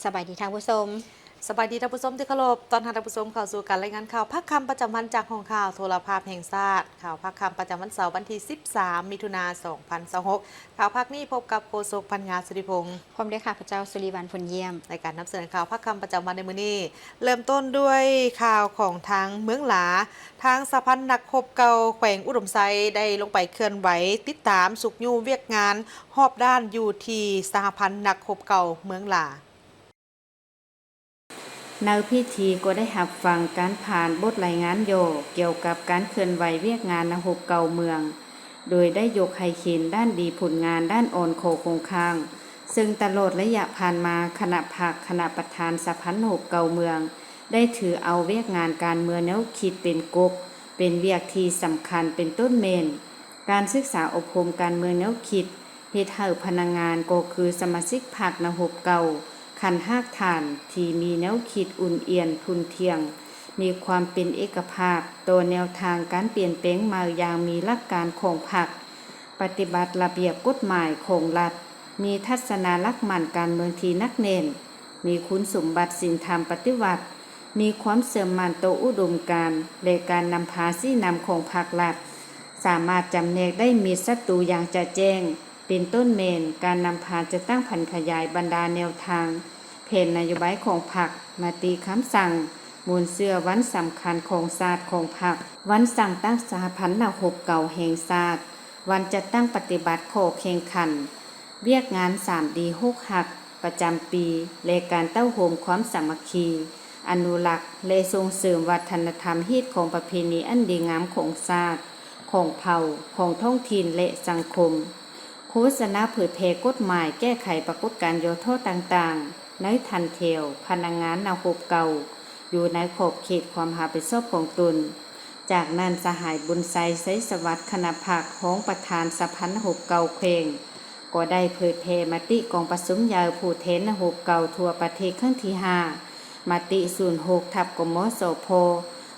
ສະບາຍດີທ່ານຜູ້ຊົມ. ສະບາຍດີທ່ານຜູ້ຊົມທີ່ເຄົາລົບ. ຕ້ອນຮັບທ່ານຜູ້ຊົມເຂົ້າສູ່ການລາຍງານຂ່າວພາກຄ່ຳປະຈຳວັນຈາກຫ້ອງຂ່າວໂທລະພາບແຫ່ງຊາດ. ຂ່າວພາກຄ່ຳປະຈຳວັນເສົາວັນທີສິບສາມ ມິຖຸນາ ສອງພັນຊາວຫົກ. ຂ່າວພາກນີ້ພົບກັບໂຄສົກ ພັນຍາ ສຸລິພົງ ພ້ອມດ້ວຍຂ້າພະເຈົ້າ ສຸລິວັນ ພົນຢ້ຽມ. ໃນການນຳສະເໜີຂ່າວພາກຄ່ຳປະຈຳວັນໃນມື້ນີ້ ເລີ່ມຕົ້ນດ້ວຍຂ່າວຂອງທາງເມືອງຫຼາ. ທາງສະຫະພັນນັກຮົບເກົ່າແຂວງອຸດົມໄຊ ໄດ້ລົງໄປເຄື່ອນໄຫວຕິດຕາມຊຸກຍູ້ວຽກງານຮອບດ້ານຢູ່ທີ່ສະຫະພັນນັກຮົບເກົ່າເມືອງຫຼາ. ໃນພິທີກໍໄດ້ຮັບຟັງການຜ່ານບົດລາຍງານຫຍໍ້ກ່ຽວກັບການເຄື່ອນໄຫວວຽກງານນັກຮົບເກົ່າເມືອງ, ໂດຍໄດ້ຍົກໃຫ້ເຫັນດ້ານດີຜົນງານດ້ານອ່ອນຂໍ້ຄົງຄ້າງ, ເຊິ່ງຕະຫຼອດໄລຍະຜ່ານມາ ຄະນະພັກ, ຄະນະປະທານສະຫະພັນນັກຮົບເກົ່າເມືອງ ໄດ້ຖືເອົາວຽກງານການເມືອງແນວຄິດເປັນກົກ, ເປັນວຽກທີ່ສຳຄັນ ເປັນຕົ້ນແມ່ນ ການສຶກສາອົບຮົມການເມືອງແນວຄິດ, ເຮັດໃຫ້ພະນັກງານກໍຄືສະມາຊິກພັກນັກຮົບເກົ່າຂັ້ນຮາກຖານທີ່ມີແນວຄິດອຸ່ນອຽນທຸ່ນທ່ຽງ, ມີຄວາມເປັນເອກະພາບຕໍ່ແນວທາງການປ່ຽນແປງໃໝ່ຢ່າງມີຫຼັກການຂອງພັກ, ປະຕິບັດລະບຽບກົດໝາຍຂອງລັດ, ມີທັດສະນະຫຼັກໝັ້ນການເມືອງທີ່ໜັກແໜ້ນ, ມີຄຸນສົມບັດສິນທຳປະຕິວັດ, ມີຄວາມເຊື່ອໝັ້ນຕໍ່ອຸດົມການ ແລະ ການນຳພາຊີ້ນຳຂອງພັກລັດ, ສາມາດຈຳແນກໄດ້ມິດສັດຕູຢ່າງຈະແຈ້ງ, ເປັນຕົ້ນແມ່ນການນຳພາຈັດຕັ້ງຜັນຂະຫຍາຍບັນດາແນວທາງ, ແຜນນະໂຍບາຍຂອງພັກ, ມະຕິຄຳສັ່ງ, ມູນເຊື້ອວັນສຳຄັນຂອງຊາດຂອງພັກ, ວັນສ້າງຕັ້ງສະຫະພັນນັກຮົບເກົ່າແຫ່ງຊາດ, ວັນຈັດຕັ້ງປະຕິບັດຂໍ້ແຂ່ງຂັນ, ວຽກງານສາມດີຫົກຮັກປະຈຳປີ ແລະ ການເຕົ້າໂຮມຄວາມສາມັກຄີ, ອະນຸລັກ ແລະ ສົ່ງເສີມວັດທະນະທຳຮີດຄອງປະເພນີອັນດີງາມຂອງຊາດ, ຂອງເຜົ່າ, ຂອງທ້ອງຖິ່ນ ແລະ ສັງຄົມ. ໂຄສະນາເຜີຍແຜ່ກົດໝາຍແກ້ໄຂປາກົດການຫຍໍ້ທໍ້ຕ່າງໆ ໃນຖັນແຖວພະນັກງານນັກຮົບເກົ່າ ຢູ່ໃນຂອບເຂດຄວາມຮັບຜິດຊອບຂອງຕົນ. ຈາກນັ້ນ ສະຫາຍ ບຸນໄຊ ໄຊສະຫວັດ ຄະນະພັກ ຮອງປະທານສະຫະພັນນັກຮົບເກົ່າແຂວງ ກໍໄດ້ເຜີຍແຜ່ມະຕິກອງປະຊຸມໃຫຍ່ຜູ້ແທນນັກຮົບເກົ່າທົ່ວປະເທດຄັ້ງທີຫ້າ ມະຕິສູນຫົກ ທັບ ກມສພ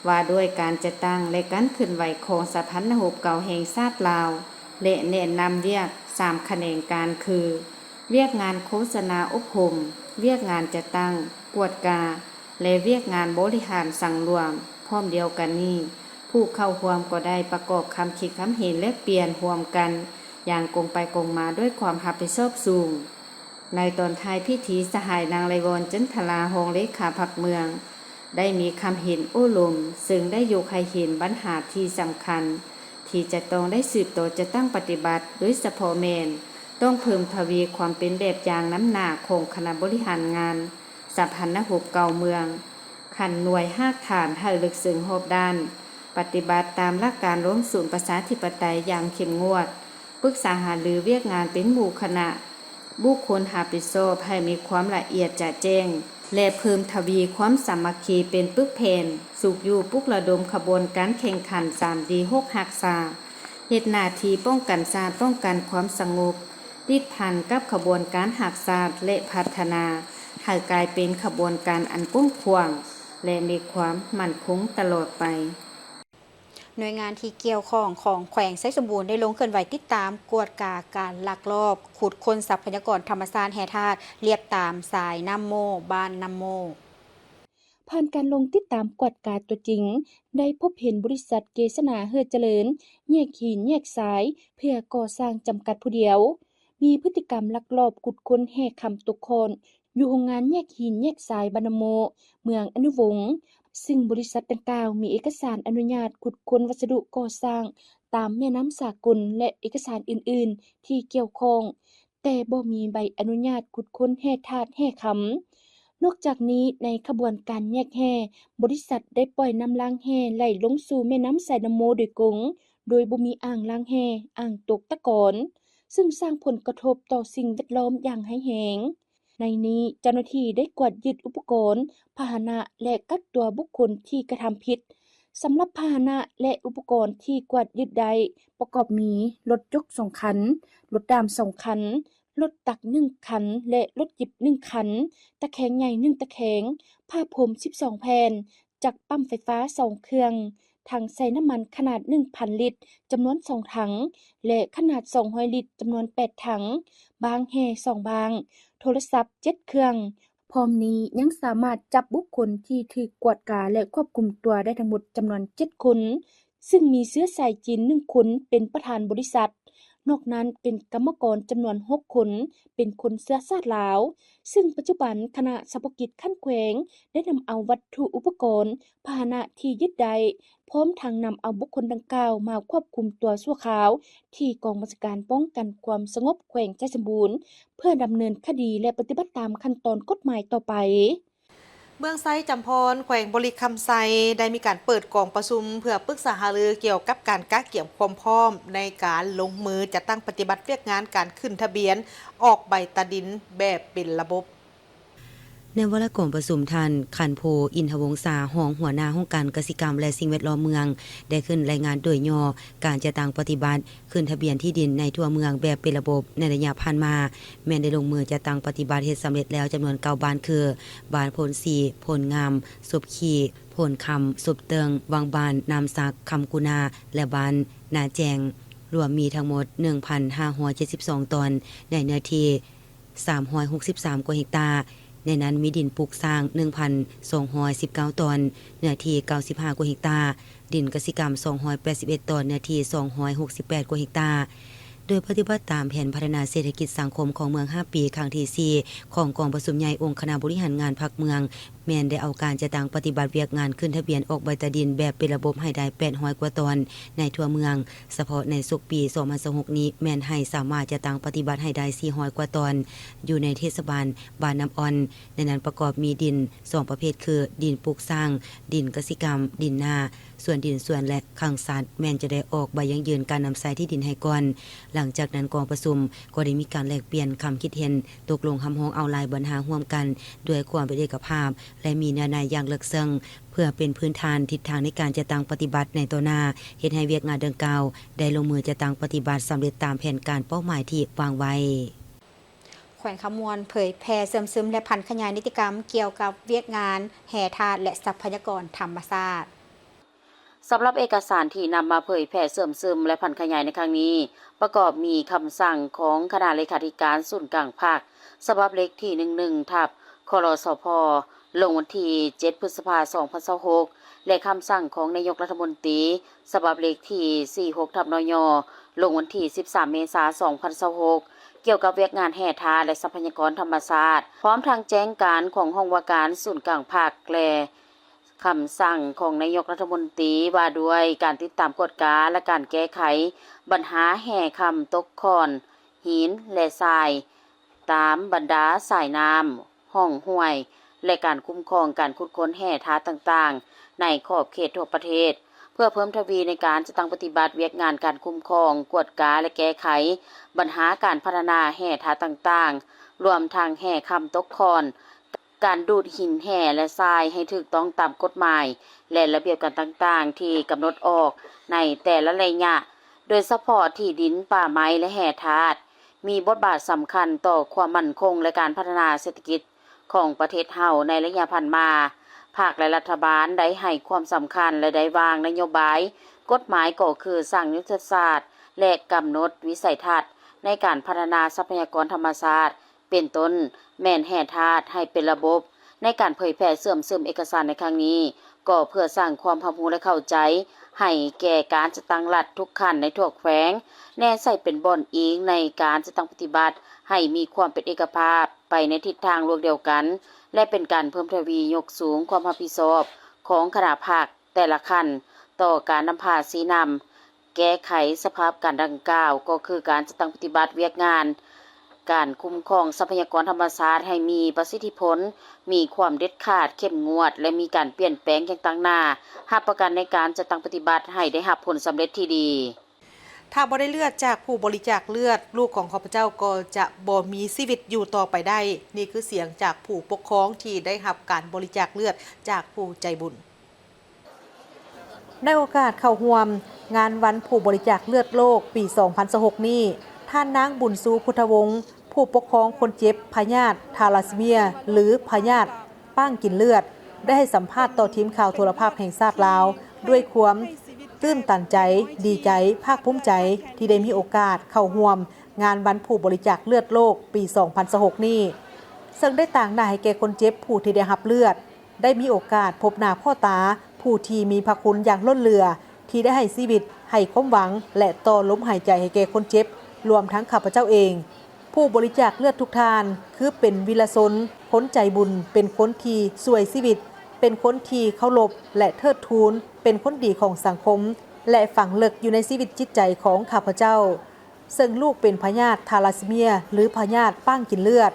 ວ່າດ້ວຍການຈັດຕັ້ງ ແລະ ການເຄື່ອນໄຫວຂອງສະຫະພັນນັກຮົບເກົ່າແຫ່ງຊາດລາວ ແລະ ແນະນຳວຽກສາມຂະແໜງການຄື ວຽກງານໂຄສະນາອົບຮົມ, ວຽກງານຈັດຕັ້ງ, ກວດກາ ແລະ ວຽກງານບໍລິຫານສັງລວມ. ພ້ອມດຽວກັນນີ້, ຜູ້ເຂົ້າຮ່ວມກໍໄດ້ປະກອບຄຳຄິດຄຳເຫັນແລກປ່ຽນຮ່ວມກັນຢ່າງກົງໄປກົງມາດ້ວຍຄວາມຮັບຜິດຊອບສູງ. ໃນຕອນທ້າຍພິທີ, ສະຫາຍ ນາງ ໄລວອນ ຈັນທະລາ ຮອງເລຂາພັກເມືອງ ໄດ້ມີຄຳເຫັນໂອ້ລົມ, ເຊິ່ງໄດ້ຍົກໃຫ້ເຫັນບັນຫາທີ່ສຳຄັນ ທີ່ຈະຕ້ອງໄດ້ສືບຕໍ່ຈັດຕັ້ງປະຕິບັດ, ໂດຍສະເພາະແມ່ນຕ້ອງເພີ່ມທະວີຄວາມເປັນແບບຢ່າງນຳໜ້າຂອງຄະນະບໍລິຫານງານສະຫະພັນນັກຮົບເກົ່າເມືອງ ຂັ້ນໜ່ວຍຮາກຖານໃຫ້ເລິກເຊິ່ງຮອບດ້ານ, ປະຕິບັດຕາມຫຼັກການລວມສູນປະຊາທິປະໄຕຢ່າງເຂັ້ມງວດ, ປຶກສາຫາລືວຽກງານເປັນໝູ່ຄະນະ, ບຸກຄົນຮັບຜິດຊອບໃຫ້ມີຄວາມລະອຽດຈະແຈ້ງ ແລະ ເພີ່ມທະວີຄວາມສາມັກຄີເປັນປຶກແຜ່ນ, ຊຸກຍູ້ປຸກລະດົມຂະບວນການແຂ່ງຂັນສາມດີຫົກຮັກສາ, ເຮັດໜ້າທີ່ປ້ອງກັນຊາດ, ປ້ອງກັນຄວາມສະຫງົບ, ຕິດພັນກັບຂະບວນການຮັກຊາດ ແລະ ພັດທະນາໃຫ້ກາຍເປັນຂະບວນການອັນກວ້າງຂວາງ ແລະ ມີຄວາມໝັ້ນຄົງຕະຫຼອດໄປ. ໜ່ວຍງານທີ່ກ່ຽວຂ້ອງຂອງແຂວງໄຊສົມບູນ ໄດ້ລົງເຄື່ອນໄຫວຕິດຕາມກວດກາການລັກລອບຂຸດຄົ້ນຊັບພະຍາກອນທຳມະຊາດແຮ່ທາດລຽບຕາມສາຍນ້ຳໂມ້ ບ້ານນ້ຳໂມ້. ຜ່ານການລົງຕິດຕາມກວດກາຕົວຈິງ, ໄດ້ພົບເຫັນບໍລິສັດເກສະໜາ ເຮີດຈະເລີນ ແຍກຫີນແຍກຊາຍເພື່ອກໍ່ສ້າງຈຳກັດຜູ້ດຽວ ມີພຶດຕິກຳລັກລອບຂຸດຄົ້ນແຮ່ຄຳຕົກຂອນ ຢູ່ໂຮງງານແຍກຫີນແຍກຊາຍບ້ານນ້ຳໂມ້ ເມືອງອະນຸວົງ, ຊຶ່ງບໍລິສັດດັ່ງກ່າວມີເອກະສານອະນຸຍາດຂຸດຄົ້ນວັດສະດຸກໍ່ສ້າງຕາມແມ່ນ້ຳສາກົນ ແລະ ເອກະສານອື່ນໆທີ່ກ່ຽວຂ້ອງ, ແຕ່ບໍ່ມີໃບອະນຸຍາດຂຸດຄົ້ນແຮ່ທາດແຮ່ຄຳ. ນອກຈາກນີ້, ໃນຂະບວນການແຍກແຮ່, ບໍລິສັດໄດ້ປ່ອຍນ້ຳລ້າງແຮ່ໄຫຼລົງສູ່ແມ່ນ້ຳສາຍນ້ຳໂມ້ໂດຍກົງ, ໂດຍບໍ່ມີອ່າງລ້າງແຮ່, ອ່າງຕົກຕະກອນ, ຊຶ່ງສ້າງຜົນກະທົບຕໍ່ສິ່ງແວດລ້ອມຢ່າງຮ້າຍແຮງ. ໃນນີ້ເຈົ້າໜ້າທີ່ໄດ້ກວດຍຶດອຸປະກອນ, ພາຫະນະ ແລະ ກັກຕົວບຸກຄົນທີ່ກະທຳຜິດ. ສຳລັບພາຫະນະ ແລະ ອຸປະກອນທີ່ກວດຍຶດໄດ້ ປະກອບມີ ລົດຍົກສອງຄັນ, ລົດດາມສອງຄັນ, ລົດຕັກໜຶ່ງຄັນ ແລະ ລົດຈິບໜຶ່ງຄັນ, ຕະແຄງໃຫຍ່ໜຶ່ງຕະແຄງ, ຜ້າພົມສິບສອງແຜ່ນ, ຈັກປ້ຳໄຟຟ້າສອງເຄື່ອງ, ຖັງໃສ່ນ້ຳມັນຂະໜາດໜຶ່ງພັນລິດ ຈຳນວນສອງຖັງ ແລະ ຂະໜາດສອງຮ້ອຍລິດ ຈຳນວນແປດຖັງ, ບ້າງແຮ່ສອງບ້າງ, ໂທລະສັບເຈັດເຄື່ອງ, ໂພ ພ້ອມນີ້ຍັງສາມາດຈັບບຸກຄົນທີ່ຖືກກວດກາ ແລະ ຄວບຄຸມຕົວໄດ້ທັງໝົດຈຳນວນເຈັດຄົນ, ຊຶ່ງມີເຊື້ອສາຍຈີນໜຶ່ງຄົນເປັນປະທານບໍລິສັດ, ນອກນັ້ນເປັນກຳມະກອນຈຳນວນຫົກຄົນ ເປັນຄົນເຊື້ອຊາດລາວ, ຊຶ່ງປັດຈຸບັນຄະນະສະເພາະກິດຂັ້ນແຂວງໄດ້ນຳເອົາວັດຖຸອຸປະກອນ ພາຫະນະທີ່ຍຶດໄດ້, ພ້ອມທັງນຳເອົາບຸກຄົນດັ່ງກ່າວມາຄວບຄຸມຕົວຊົ່ວຄາວ ທີ່ກອງບັນຊາການປ້ອງກັນຄວາມສະຫງົບແຂວງໄຊສົມບູນ ເພື່ອດຳເນີນຄະດີ ແລະ ປະຕິບັດຕາມຂັ້ນຕອນກົດໝາຍຕໍ່ໄປ. ເມືອງໄຊຈຳພອນ ແຂວງບໍລິຄຳໄຊ ໄດ້ມີການເປີດກອງປະຊຸມເພື່ອປຶກສາຫາລືກ່ຽວກັບການກະກຽມຄວາມພ້ອມໃນການລົງມືຈັດຕັ້ງປະຕິບັດວຽກງານການຂຶ້ນທະບຽນອອກໃບຕາດິນແບບເປັນລະບົບ. ໃນວາລະກອງປະຊຸມ, ທ່ານ ຂັນພູ ອິນທະວົງສາ ຮອງຫົວໜ້າຫ້ອງການກະສິກຳ ແລະ ສິ່ງແວດລ້ອມເມືອງ ໄດ້ຂຶ້ນລາຍງານໂດຍຫຍໍ້ການຈັດຕັ້ງປະຕິບັດ ຂຶ້ນທະບຽນທີ່ດິນໃນທົ່ວເມືອງແບບເປັນລະບົບໃນໄລຍະຜ່ານມາ ແມ່ນໄດ້ລົງມືຈັດຕັ້ງປະຕິບັດເຮັດສຳເລັດແລ້ວຈຳນວນເກົ້າບ້ານ ຄື ບ້ານໂພນສີ, ໂພນງາມ, ສົບຂີ້, ໂພນຄຳ, ສົບເຕີງ, ວັງບ້ານ, ນ້ຳສັກ, ຄຳກຸນາ ແລະ ບ້ານນາແຈ້ງ, ລວມມີທັງໝົດໜຶ່ງພັນຫ້າຮ້ອຍເຈັດສິບສອງຕອນ ໃນເນື້ອທີ່ສາມຮ້ອຍຫົກສິບສາມກວ່າເຮັກຕາ. ໃນນັ້ນມີດິນປູກສ້າງໜຶ່ງພັນສອງຮ້ອຍສິບເກົ້າຕອນ ເນື້ອທີ່ເກົ້າສິບຫ້າກວ່າເຮັກຕາ, ດິນກະສິກຳສອງຮ້ອຍແປດສິບເອັດຕອນ ເນື້ອທີ່ສອງຮ້ອຍຫົກສິບແປດກວ່າເຮັກຕາ. ໂດຍປະຕິບັດຕາມແຜນພັດທະນາເສດຖະກິດສັງຄົມຂອງເມືອງຫ້າປີ ຄັ້ງທີສີ່ ຂອງກອງປະຊຸມໃຫຍ່ອົງຄະນະບໍລິຫານງານພັກເມືອງ ແມ່ນໄດ້ເອົາການຈັດຕັ້ງປະຕິບັດວຽກງານຂຶ້ນທະບຽນອອກໃບຕາດິນແບບເປັນລະບົບໃຫ້ໄດ້ແປດຮ້ອຍກວ່າຕອນໃນທົ່ວເມືອງ. ສະເພາະໃນສົກປີສອງພັນຊາວຫົກນີ້ ແມ່ນໃຫ້ສາມາດຈັດຕັ້ງປະຕິບັດໃຫ້ໄດ້ສີ່ຮ້ອຍກວ່າຕອນ ຢູ່ໃນເທດສະບານບ້ານນ້ຳອ່ອນ. ໃນນັ້ນປະກອບມີດິນສອງປະເພດ ຄື ດິນປູກສ້າງ, ດິນກະສິກຳ, ດິນນາ. ສ່ວນດິນສວນ ແລະ ຂັງສັດ ແມ່ນຈະໄດ້ອອກໃບຢັ້ງຢືນການນຳໃຊ້ທີ່ດິນໃຫ້ກ່ອນ. ຫຼັງຈາກນັ້ນກອງປະຊຸມກໍໄດ້ມີການແລກປ່ຽນຄຳຄິດເຫັນ, ຕົກລົງຮັບຮອງເອົາຫຼາຍບັນຫາຮ່ວມກັນ ດ້ວຍຄວາມເປັນເອກະພາບ ແລະ ມີເນື້ອໃນຢ່າງເລິກເຊິ່ງ ເພື່ອເປັນພື້ນຖານທິດທາງໃນການຈັດຕັ້ງປະຕິບັດໃນຕໍ່ໜ້າ, ເຮັດໃຫ້ວຽກງານດັ່ງກ່າວໄດ້ລົງມືຈັດຕັ້ງປະຕິບັດສຳເລັດຕາມແຜນການເປົ້າໝາຍທີ່ວາງໄວ້. ແຂວງຄຳມ່ວນເຜີຍແຜ່ເຊື່ອມຊຶມ ແລະ ຜັນຂະຫຍາຍນິຕິກຳກ່ຽວກັບວຽກງານແຮ່ທາດ ແລະ ຊັບພະຍາກອນທຳມະຊາດ. ສຳລັບເອກະສານທີ່ນຳມາເຜີຍແຜ່ເຊື່ອມຊຶມ ແລະ ຜັນຂະຫຍາຍໃນຄັ້ງນີ້ ປະກອບມີຄຳສັ່ງຂອງຄະນະເລຂາທິການສູນກາງພັກ ສະບັບເລກທີ ໜຶ່ງໜຶ່ງ ທັບ ຄລສພ ລົງວັນທີ ເຈັດ ພຶດສະພາ ສອງພັນຊາວຫົກ ແລະ ຄຳສັ່ງຂອງນາຍົກລັດຖະມົນຕີ ສະບັບເລກທີ ສີ່ຫົກ ທັບ ນຍ ລົງວັນທີ ສິບສາມ ເມສາ ສອງພັນຊາວຫົກ ກ່ຽວກັບວຽກງານແຮ່ທາດ ແລະ ຊັບພະຍາກອນທຳມະຊາດ, ພ້ອມທັງແຈ້ງການຂອງຫ້ອງວ່າການສູນກາງພັກ ແລະ ຄຳສັ່ງຂອງນາຍົກລັດຖະມົນຕີວ່າດ້ວຍການຕິດຕາມກວດກາ ແລະ ການແກ້ໄຂບັນຫາແຮ່ຄຳຕົກຂ້ອນຫີນ ແລະ ຊາຍ ຕາມບັນດາສາຍນ້ຳ, ຮ່ອງຫ້ວຍ ແລະ ການຄຸ້ມຄອງການຂຸດຄົ້ນແຮ່ທາດຕ່າງໆ ໃນຂອບເຂດທົ່ວປະເທດ, ເພື່ອເພີ່ມທະວີໃນການຈັດຕັ້ງປະຕິບັດວຽກງານການຄຸ້ມຄອງ, ກວດກາ ແລະ ແກ້ໄຂບັນຫາການພັດທະນາແຮ່ທາດຕ່າງໆ, ລວມທັງແຮ່ຄຳຕົກຂ້ອນ, ການດູດຫີນແຮ່ ແລະ ຊາຍໃຫ້ຖືກຕ້ອງຕາມກົດໝາຍ ແລະ ລະບຽບການຕ່າງໆ ທີ່ກຳນົດອອກໃນແຕ່ລະໄລຍະ, ໂດຍສະເພາະທີ່ດິນ, ປ່າໄມ້ ແລະ ແຮ່ທາດ ມີບົດບາດສຳຄັນຕໍ່ຄວາມໝັ້ນຄົງ ແລະ ການພັດທະນາເສດຖະກິດຂອງປະເທດເຮົາໃນໄລຍະຜ່ານມາ. ພັກ ແລະ ລັດຖະບານໄດ້ໃຫ້ຄວາມສຳຄັນ ແລະ ໄດ້ວາງນະໂຍບາຍ, ກົດໝາຍກໍຄືສ້າງຍຸດທະສາດ ແລະ ກຳນົດວິໄສທັດໃນການພັດທະນາຊັບພະຍາກອນທຳມະຊາດ ເປັນຕົ້ນແມ່ນແຮ່ທາດໃຫ້ເປັນລະບົບ. ໃນການເຜີຍແຜ່ເຊື່ອມຊຶມເອກະສານໃນຄັ້ງນີ້ ກໍເພື່ອສ້າງຄວາມຮັບຮູ້ ແລະ ເຂົ້າໃຈໃຫ້ແກ່ການຈັດຕັ້ງລັດທຸກຂັ້ນໃນທົ່ວແຂວງ, ແນໃສ່ເປັນບ່ອນອີງໃນການຈັດຕັ້ງປະຕິບັດໃຫ້ມີຄວາມເປັນເອກະພາບໄປໃນທິດທາງລວກດຽວກັນ ແລະ ເປັນການເພີ່ມທະວີຍົກສູງຄວາມຮັບຜິດຊອບຂອງຄະນະພັກແຕ່ລະຂັ້ນຕໍ່ການນຳພາຊີ້ນຳ ແກ້ໄຂສະພາບການດັ່ງກ່າວ ກໍຄືການຈັດຕັ້ງປະຕິບັດວຽກງານການຄຸ້ມຄອງຊັບພະຍາກອນທຳມະຊາດໃຫ້ມີປະສິດທິຜົນ, ມີຄວາມເດັດຂາດ, ເຂັ້ມງວດ ແລະ ມີການປ່ຽນແປງຢ່າງຕັ້ງໜ້າ, ຮັບປະກັນໃນການຈັດຕັ້ງປະຕິບັດໃຫ້ໄດ້ຮັບຜົນສຳເລັດທີ່ດີ. ຖ້າບໍ່ໄດ້ເລືອດຈາກຜູ້ບໍລິຈາກເລືອດ, ລູກຂອງຂ້າພະເຈົ້າກໍຈະບໍ່ມີຊີວິດຢູ່ຕໍ່ໄປໄດ້. ນີ້ຄືສຽງຈາກຜູ້ປົກຄອງທີ່ໄດ້ຮັບການບໍລິຈາກເລືອດຈາກຜູ້ໃຈບຸນ. ໃນໂອກາດເຂົ້າຮ່ວມງານວັນຜູ້ບໍລິຈາກເລືອດໂລກປີສອງພັນຊາວຫົກນີ້, ທ່ານນາງ ບຸນຊູ ພຸດທະວົງ ຜູ້ປົກຄອງຄົນເຈັບພະຍາດທາລາຊີເມຍ ຫຼື ພະຍາດປ້າງກິນເລືອດ ໄດ້ໃຫ້ສຳພາດຕໍ່ທີມຂ່າວໂທລະພາບແຫ່ງຊາດລາວ ດ້ວຍຄວາມຕື່ນຕັນໃຈ, ດີໃຈ, ພາກພູມໃຈທີ່ໄດ້ມີໂອກາດເຂົ້າຮ່ວມ ງານວັນຜູ້ບໍລິຈາກເລືອດໂລກປີສອງພັນຊາວຫົກນີ້. ເຊິ່ງໄດ້ຕາງໜ້າໃຫ້ແກ່ຄົນເຈັບຜູ້ທີ່ໄດ້ຮັບເລືອດ, ໄດ້ມີໂອກາດພົບໜ້າພໍ້ຕາຜູ້ທີ່ມີພະຄຸນຢ່າງລົ້ນເຫຼືອ ທີ່ໄດ້ໃຫ້ຊີວິດ, ໃຫ້ຄວາມຫວັງ ແລະ ຕໍ່ລົມຫາຍໃຈໃຫ້ແກ່ຄົນເຈັບ, ລວມທັງຂ້າພະເຈົ້າເອງ. ຜູ້ບໍລິຈາກເລືອດທຸກທ່ານ ຄືເປັນວິລະຊົນ, ຄົນໃຈບຸນ, ເປັນຄົນທີ່ຊ່ວຍຊີວິດ, ເປັນຄົນທີ່ເຄົາລົບ ແລະ ເທີດທູນ, ເປັນຄົນດີຂອງສັງຄົມ ແລະ ຝັງເລິກຢູ່ໃນຊີວິດຈິດໃຈຂອງຂ້າພະເຈົ້າ. ເຊິ່ງລູກເປັນພະຍາດທາລາຊີເມຍ ຫຼື ພະຍາດປ້າງກິນເລືອດ,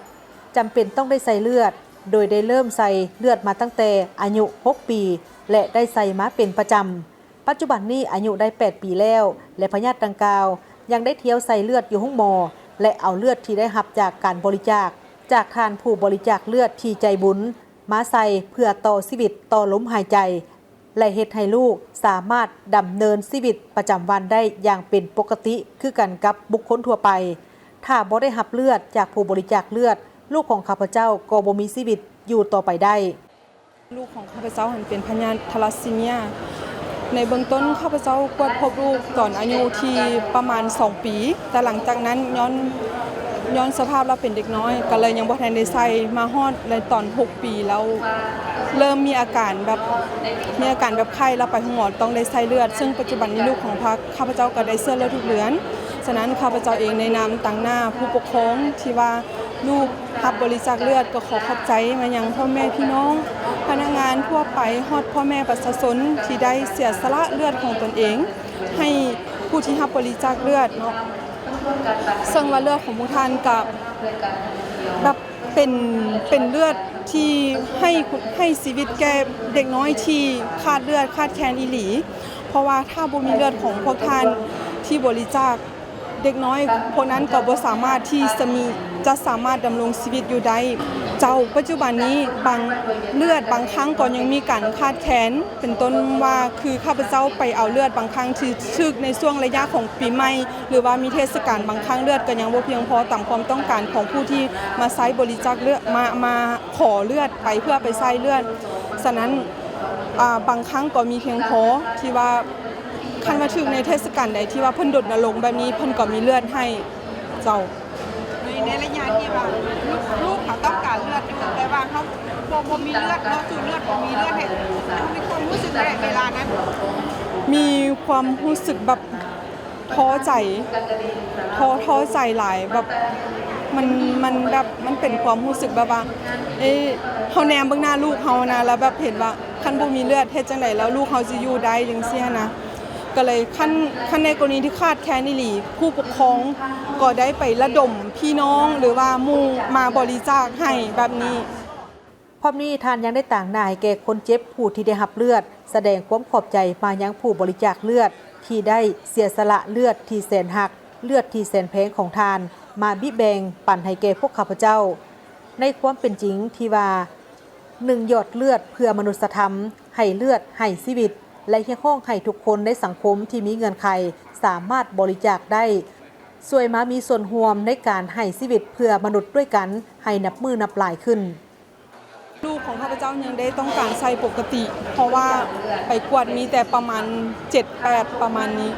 ຈຳເປັນຕ້ອງໄດ້ໃສ່ເລືອດ, ໂດຍໄດ້ເລີ່ມໃສ່ເລືອດມາຕັ້ງແຕ່ອາຍຸຫົກປີ ແລະ ໄດ້ໃສ່ມາເປັນປະຈຳ. ປັດຈຸບັນນີ້ອາຍຸໄດ້ແປດປີແລ້ວ ແລະ ພະຍາດດັ່ງກ່າວຍັງໄດ້ທ່ຽວໃສ່ເລືອດຢູ່ໂຮງໝໍ ແລະ ເອົາເລືອດທີ່ໄດ້ຮັບຈາກການບໍລິຈາກ ຈາກທ່ານຜູ້ບໍລິຈາກເລືອດທີ່ໃຈບຸນມາໃສ່ ເພື່ອຕໍ່ຊີວິດ, ຕໍ່ລົມຫາຍໃຈ ແລະ ເຮັດໃຫ້ລູກສາມາດດຳເນີນຊີວິດປະຈຳວັນໄດ້ຢ່າງເປັນປົກກະຕິຄືກັນກັບບຸກຄົນທົ່ວໄປ. ຖ້າບໍ່ໄດ້ຮັບເລືອດຈາກຜູ້ບໍລິຈາກເລືອດ, ລູກຂອງຂ້າພະເຈົ້າກໍບໍ່ມີຊີວິດຢູ່ຕໍ່ໄປໄດ້. ລູກຂອງຂ້າພະເຈົ້າຫັ້ນເປັນພະຍາດທາລາຊີເມຍ. ໃນເບື້ອງຕົ້ນຂ້າພະເຈົ້າກວດພົບລູກຕອນອາຍຸທີ່ປະມານສອງປີ, ແຕ່ຫຼັງຈາກນັ້ນຍ້ອນ ຍ້ອນສະພາບລາວເປັນເດັກນ້ອຍ ກໍເລີຍຍັງບໍ່ທັນໄດ້ໃສ່, ມາຮອດໃນຕອນຫົກປີແລ້ວ ເລີ່ມມີອາການແບບ ມີອາການແບບໄຂ້ ແລ້ວໄປໂຮງໝໍຕ້ອງໄດ້ໃສ່ເລືອດ, ເຊິ່ງປັດຈຸບັນນີ້ລູກຂອງພະ ຂ້າພະເຈົ້າກໍໄດ້ເຊື້ອເລືອດທຸກເດືອນ. ສະນັ້ນ ຂ້າພະເຈົ້າເອງໃນນາມຕາງໜ້າຜູ້ປົກຄອງທີ່ວ່າ ລູກຮັບບໍລິຈາກເລືອດ ກໍຂໍຂອບໃຈມາຍັງພໍ່ແມ່ພີ່ນ້ອງ, ພະນັກງານທົ່ວໄປ, ຮອດພໍ່ແມ່ປະຊາຊົນທີ່ໄດ້ເສຍສະຫຼະເລືອດຂອງຕົນເອງ ໃຫ້ຜູ້ທີ່ຮັບບໍລິຈາກເລືອດເນາະ. ເຊິ່ງວ່າເລືອດຂອງພວກທ່ານກໍແບບເປັນ ເປັນເລືອດທີ່ໃຫ້ ໃຫ້ຊີວິດແກ່ເດັກນ້ອຍທີ່ຂາດເລືອດຂາດແຄນອີ່ຫຼີ, ເພາະວ່າຖ້າບໍ່ມີເລືອດຂອງພວກທ່ານທີ່ບໍລິຈາກ ເດັກນ້ອຍພວກນັ້ນກໍບໍ່ສາມາດທີ່ຈະມີ ຈະສາມາດດຳລົງຊີວິດຢູ່ໄດ້. ເຈົ້າ, ປັດຈຸບັນນີ້ບາງ ເລືອດບາງຄັ້ງກໍຍັງມີການຂາດແຄນ, ເປັນຕົ້ນວ່າ ຄືຂ້າພະເຈົ້າໄປເອົາເລືອດບາງຄັ້ງທີ່ຖືກໃນຊ່ວງໄລຍະຂອງປີໃໝ່ ຫຼືວ່າມີເທດສະການ, ບາງຄັ້ງເລືອດກໍຍັງບໍ່ພຽງພໍຕາມຄວາມຕ້ອງການຂອງຜູ້ທີ່ມາໃຊ້ບໍລິຈາກເລືອດ, ມາ ມາຂໍເລືອດໄປເພື່ອໄປໃຊ້ເລືອດ. ສະນັ້ນ ອາ ບາງຄັ້ງກໍມີພຽງພໍທີ່ວ່າ ຄັນວ່າຖືກໃນເທດສະການໃດທີ່ວ່າເພິ່ນດົນນະລົງແບບນີ້ ເພິ່ນກໍມີເລືອດໃຫ້ເຈົ້າ. ໃນ ໃນໄລຍະທີ່ວ່າລູກ ລູກເຮົາຕ້ອງການເລືອດຢູ່ ແຕ່ວ່າເຮົາບໍ່ ບໍ່ມີເລືອດເນາະ, ສູດເລືອດບໍ່ມີເລືອດໃຫ້ ເຮົາມີຄວາມຮູ້ສຶກໃດເວລານັ້ນ? ມີຄວາມຮູ້ສຶກແບບທໍ້ໃຈ, ທໍ້ ທໍ້ໃຈຫຼາຍ, ແບບມັນ ມັນແບບ ມັນເປັນຄວາມຮູ້ສຶກແບບວ່າ ເອີ ເຮົາແນມເບິ່ງໜ້າລູກເຮົານະ ແລ້ວແບບເຫັນວ່າ ຄັນບໍ່ມີເລືອດເຮັດຈັ່ງໃດແລ້ວລູກເຮົາຊິຢູ່ໄດ້ ຈັ່ງຊີ້ຫັ້ນນະ. ກໍເລີຍ ຄັນ ຄັນໃນກໍລະນີທີ່ຂາດແຄນອີ່ຫຼີ ຜູ້ປົກຄອງກໍໄດ້ໄປລະດົມພີ່ນ້ອງ ຫຼືວ່າໝູ່ມາບໍລິຈາກໃຫ້ແບບນີ້. ພ້ອມນີ້ທ່ານຍັງໄດ້ຕາງໜ້າໃຫ້ແກ່ຄົນເຈັບຜູ້ທີ່ໄດ້ຮັບເລືອດ, ສະແດງຄວາມຂອບໃຈມາຍັງຜູ້ບໍລິຈາກເລືອດທີ່ໄດ້ເສຍສະຫຼະເລືອດທີ່ແສນຮັກ, ເລືອດທີ່ແສນແພງຂອງທ່ານ ມາບິແບ່ງປັນໃຫ້ແກ່ພວກຂ້າພະເຈົ້າ. ໃນຄວາມເປັນຈິງທີ່ວ່າ ໜຶ່ງ ຢອດເລືອດເພື່ອມະນຸດສະທຳ, ໃຫ້ເລືອດໃຫ້ຊີວິດ ແລະ ຮຽກຮ້ອງໃຫ້ທຸກຄົນໃນສັງຄົມທີ່ມີເງື່ອນໄຂສາມາດບໍລິຈາກໄດ້, ຊ່ວຍມາມີສ່ວນຮ່ວມໃນການໃຫ້ຊີວິດເພື່ອມະນຸດດ້ວຍກັນໃຫ້ນັບມື້ນັບຫຼາຍຂຶ້ນ. ລູກຂອງຂ້າພະເຈົ້າຍັງໄດ້ຕ້ອງການໃຊ້ປົກກະຕິ ເພາະວ່າໄປກວດມີແຕ່ປະມານເຈັດ ແປດ ປະມານນີ້.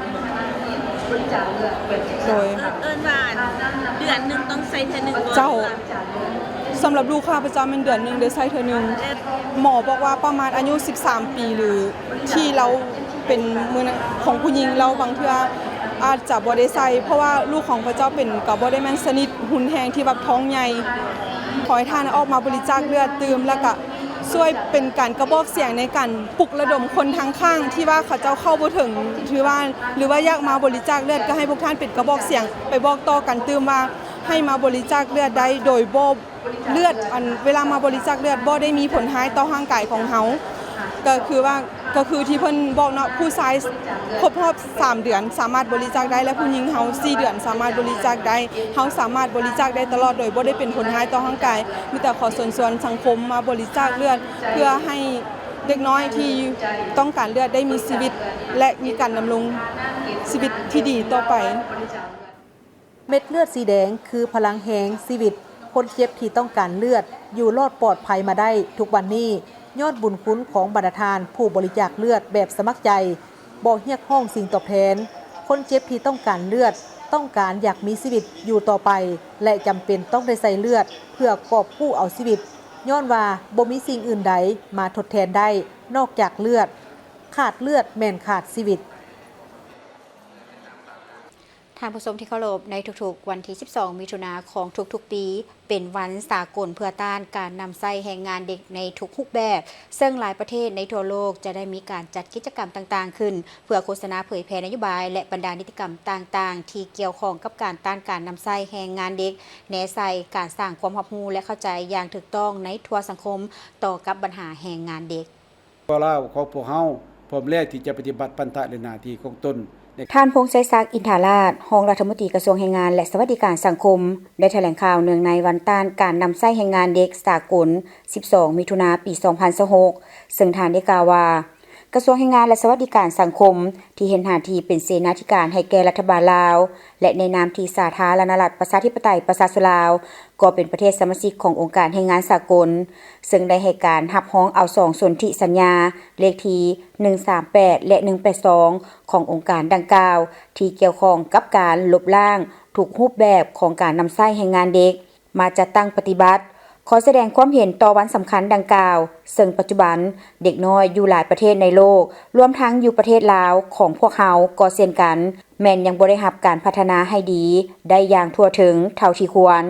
ໂດຍ ເອີ້ນວ່າເດືອນໜຶ່ງຕ້ອງໃຊ້ເທື່ອໜຶ່ງບໍ່? ເຈົ້າ. ສຳລັບລູກຂ້າພະເຈົ້າແມ່ນເດືອນໜຶ່ງໄດ້ໃຊ້ເທື່ອໜຶ່ງ. ໝໍບອກວ່າປະມານອາຍຸສິບສາມປີ ຫຼືທີ່ລາວເປັນມື້ນັ້ນຂອງຜູ້ຍິງ ລາວບາງເທື່ອອາດຈະບໍ່ໄດ້ໃສ່ ເພາະວ່າລູກຂອງພະເຈົ້າເປັນກໍບໍ່ໄດ້ແມ່ນຊະນິດຮຸນແຮງທີ່ແບບທ້ອງໃຫຍ່. ຂໍໃຫ້ທ່ານອອກມາບໍລິຈາກເລືອດຕື່ມ ແລ້ວກະຊ່ວຍເປັນການກະບອກສຽງໃນການປຸກລະດົມຄົນທາງຂ້າງທີ່ວ່າເຂົາເຈົ້າເຂົ້າບໍ່ເຖິງ ຖືວ່າ ຫຼືວ່າຢາກມາບໍລິຈາກເລືອດ ກໍໃຫ້ພວກທ່ານເປັນກະບອກສຽງໄປບອກຕໍ່ກັນຕື່ມວ່າ ໃຫ້ມາບໍລິຈາກເລືອດໄດ້ໂດຍບໍ່ ເລືອດ ອັນ ເວລາມາບໍລິຈາກເລືອດບໍ່ໄດ້ມີຜົນຮ້າຍຕໍ່ຮ່າງກາຍຂອງເຮົາ ກໍຄືວ່າ ກໍຄືທີ່ເພິ່ນບອກເນາະ ຜູ້ຊາຍຄົບຮອບສາມເດືອນສາມາດບໍລິຈາກໄດ້ ແລະ ຜູ້ຍິງເຮົາສີ່ເດືອນສາມາດບໍລິຈາກໄດ້ ເຮົາສາມາດບໍລິຈາກໄດ້ຕະຫຼອດໂດຍບໍ່ໄດ້ເປັນຜົນຮ້າຍຕໍ່ຮ່າງກາຍ. ມີແຕ່ຂໍເຊີນຊວນສັງຄົມມາບໍລິຈາກເລືອດ ເພື່ອໃຫ້ເດັກນ້ອຍທີ່ຕ້ອງການເລືອດໄດ້ມີຊີວິດ ແລະ ມີການດຳລົງຊີວິດທີ່ດີຕໍ່ໄປ. ເມັດເລືອດສີແດງຄືພະລັງແຮງຊີວິດຄົນເຈັບທີ່ຕ້ອງການເລືອດ ຢູ່ລອດປອດໄພມາໄດ້ທຸກວັນນີ້ ຍ້ອນບຸນຄຸນຂອງບັນດາທ່ານຜູ້ບໍລິຈາກເລືອດແບບສະໝັກໃຈ, ບໍ່ຮຽກຮ້ອງສິ່ງຕອບແທນ. ຄົນເຈັບທີ່ຕ້ອງການເລືອດ ຕ້ອງການຢາກມີຊີວິດຢູ່ຕໍ່ໄປ ແລະ ຈຳເປັນຕ້ອງໄດ້ໃຊ້ເລືອດເພື່ອກອບກູ້ເອົາຊີວິດ, ຍ້ອນວ່າບໍ່ມີສິ່ງອື່ນໃດມາທົດແທນໄດ້ນອກຈາກເລືອດ. ຂາດເລືອດແມ່ນຂາດຊີວິດ. ທ່ານຜູ້ຊົມທີ່ເຄົາລົບ, ໃນທຸກໆວັນທີສິບສອງ ມິຖຸນາຂອງທຸກໆປີ ເປັນວັນສາກົນເພື່ອຕ້ານການນຳໃຊ້ແຮງງານເດັກໃນທຸກຮູບແບບ, ເຊິ່ງຫຼາຍປະເທດໃນທົ່ວໂລກຈະໄດ້ມີການຈັດກິດຈະກຳຕ່າງໆຂຶ້ນ ເພື່ອໂຄສະນາເຜີຍແຜ່ນະໂຍບາຍ ແລະ ບັນດານິຕິກຳຕ່າງໆທີ່ກ່ຽວຂ້ອງກັບການຕ້ານການນຳໃຊ້ແຮງງານເດັກ, ແນໃສ່ການສ້າງຄວາມຮັບຮູ້ ແລະ ເຂົ້າໃຈຢ່າງຖືກຕ້ອງໃນທົ່ວສັງຄົມຕໍ່ກັບບັນຫາແຮງງານເດັກ. ພວກລາວຂອງພວກເຮົາ ພ້ອມແລ້ວທີ່ຈະປະຕິບັດພັນທະ ແລະ ໜ້າທີ່ຂອງຕົນ. ທ່ານ ພົງໄຊສັກ ອິນທາລາດ ຮອງລັດຖະມົນຕີກະຊວງແຮງງານ ແລະ ສະຫວັດດີການສັງຄົມ ໄດ້ຖະແຫຼງຂ່າວເນື່ອງໃນວັນຕ້ານການນຳໃຊ້ແຮງງານເດັກສາກົນ ສິບສອງ ມິຖຸນາ ປີສອງພັນຊາວຫົກ ເຊິ່ງທ່ານໄດ້ກ່າວວ່າ ກະຊວງແຮງງານ ແລະ ສະຫວັດດີການສັງຄົມ ທີ່ເຮັດໜ້າທີ່ເປັນເສນາທິການໃຫ້ແກ່ລັດຖະບານລາວ ແລະ ໃນນາມທີ່ສາທາລະນະລັດ ປະຊາທິປະໄຕ ປະຊາຊົນລາວ ກໍເປັນປະເທດສະມາຊິກຂອງອົງການແຮງງານສາກົນ, ເຊິ່ງໄດ້ໃຫ້ການຮັບຮອງເອົາສອງສົນທິສັນຍາ ເລກທີໜຶ່ງສາມແປດ ແລະ ໜຶ່ງແປດສອງ ຂອງອົງການດັ່ງກ່າວ ທີ່ກ່ຽວຂ້ອງກັບການລົບລ້າງທຸກຮູບແບບຂອງການນຳໃຊ້ແຮງງານເດັກ ມາຈັດຕັ້ງປະຕິບັດ. ຂໍສະແດງຄວາມເຫັນຕໍ່ວັນສຳຄັນດັ່ງກ່າວ, ເຊິ່ງປັດຈຸບັນເດັກນ້ອຍຢູ່ຫຼາຍປະເທດໃນໂລກ, ລວມທັງຢູ່ປະເທດລາວຂອງພວກເຮົາກໍເຊັ່ນກັນ, ແມ່ນຍັງບໍ່ໄດ້ຮັບການພັດທະນາໃຫ້ດີໄດ້ຢ່າງທົ່ວເຖິງເທົ່າທີ່ຄວນ.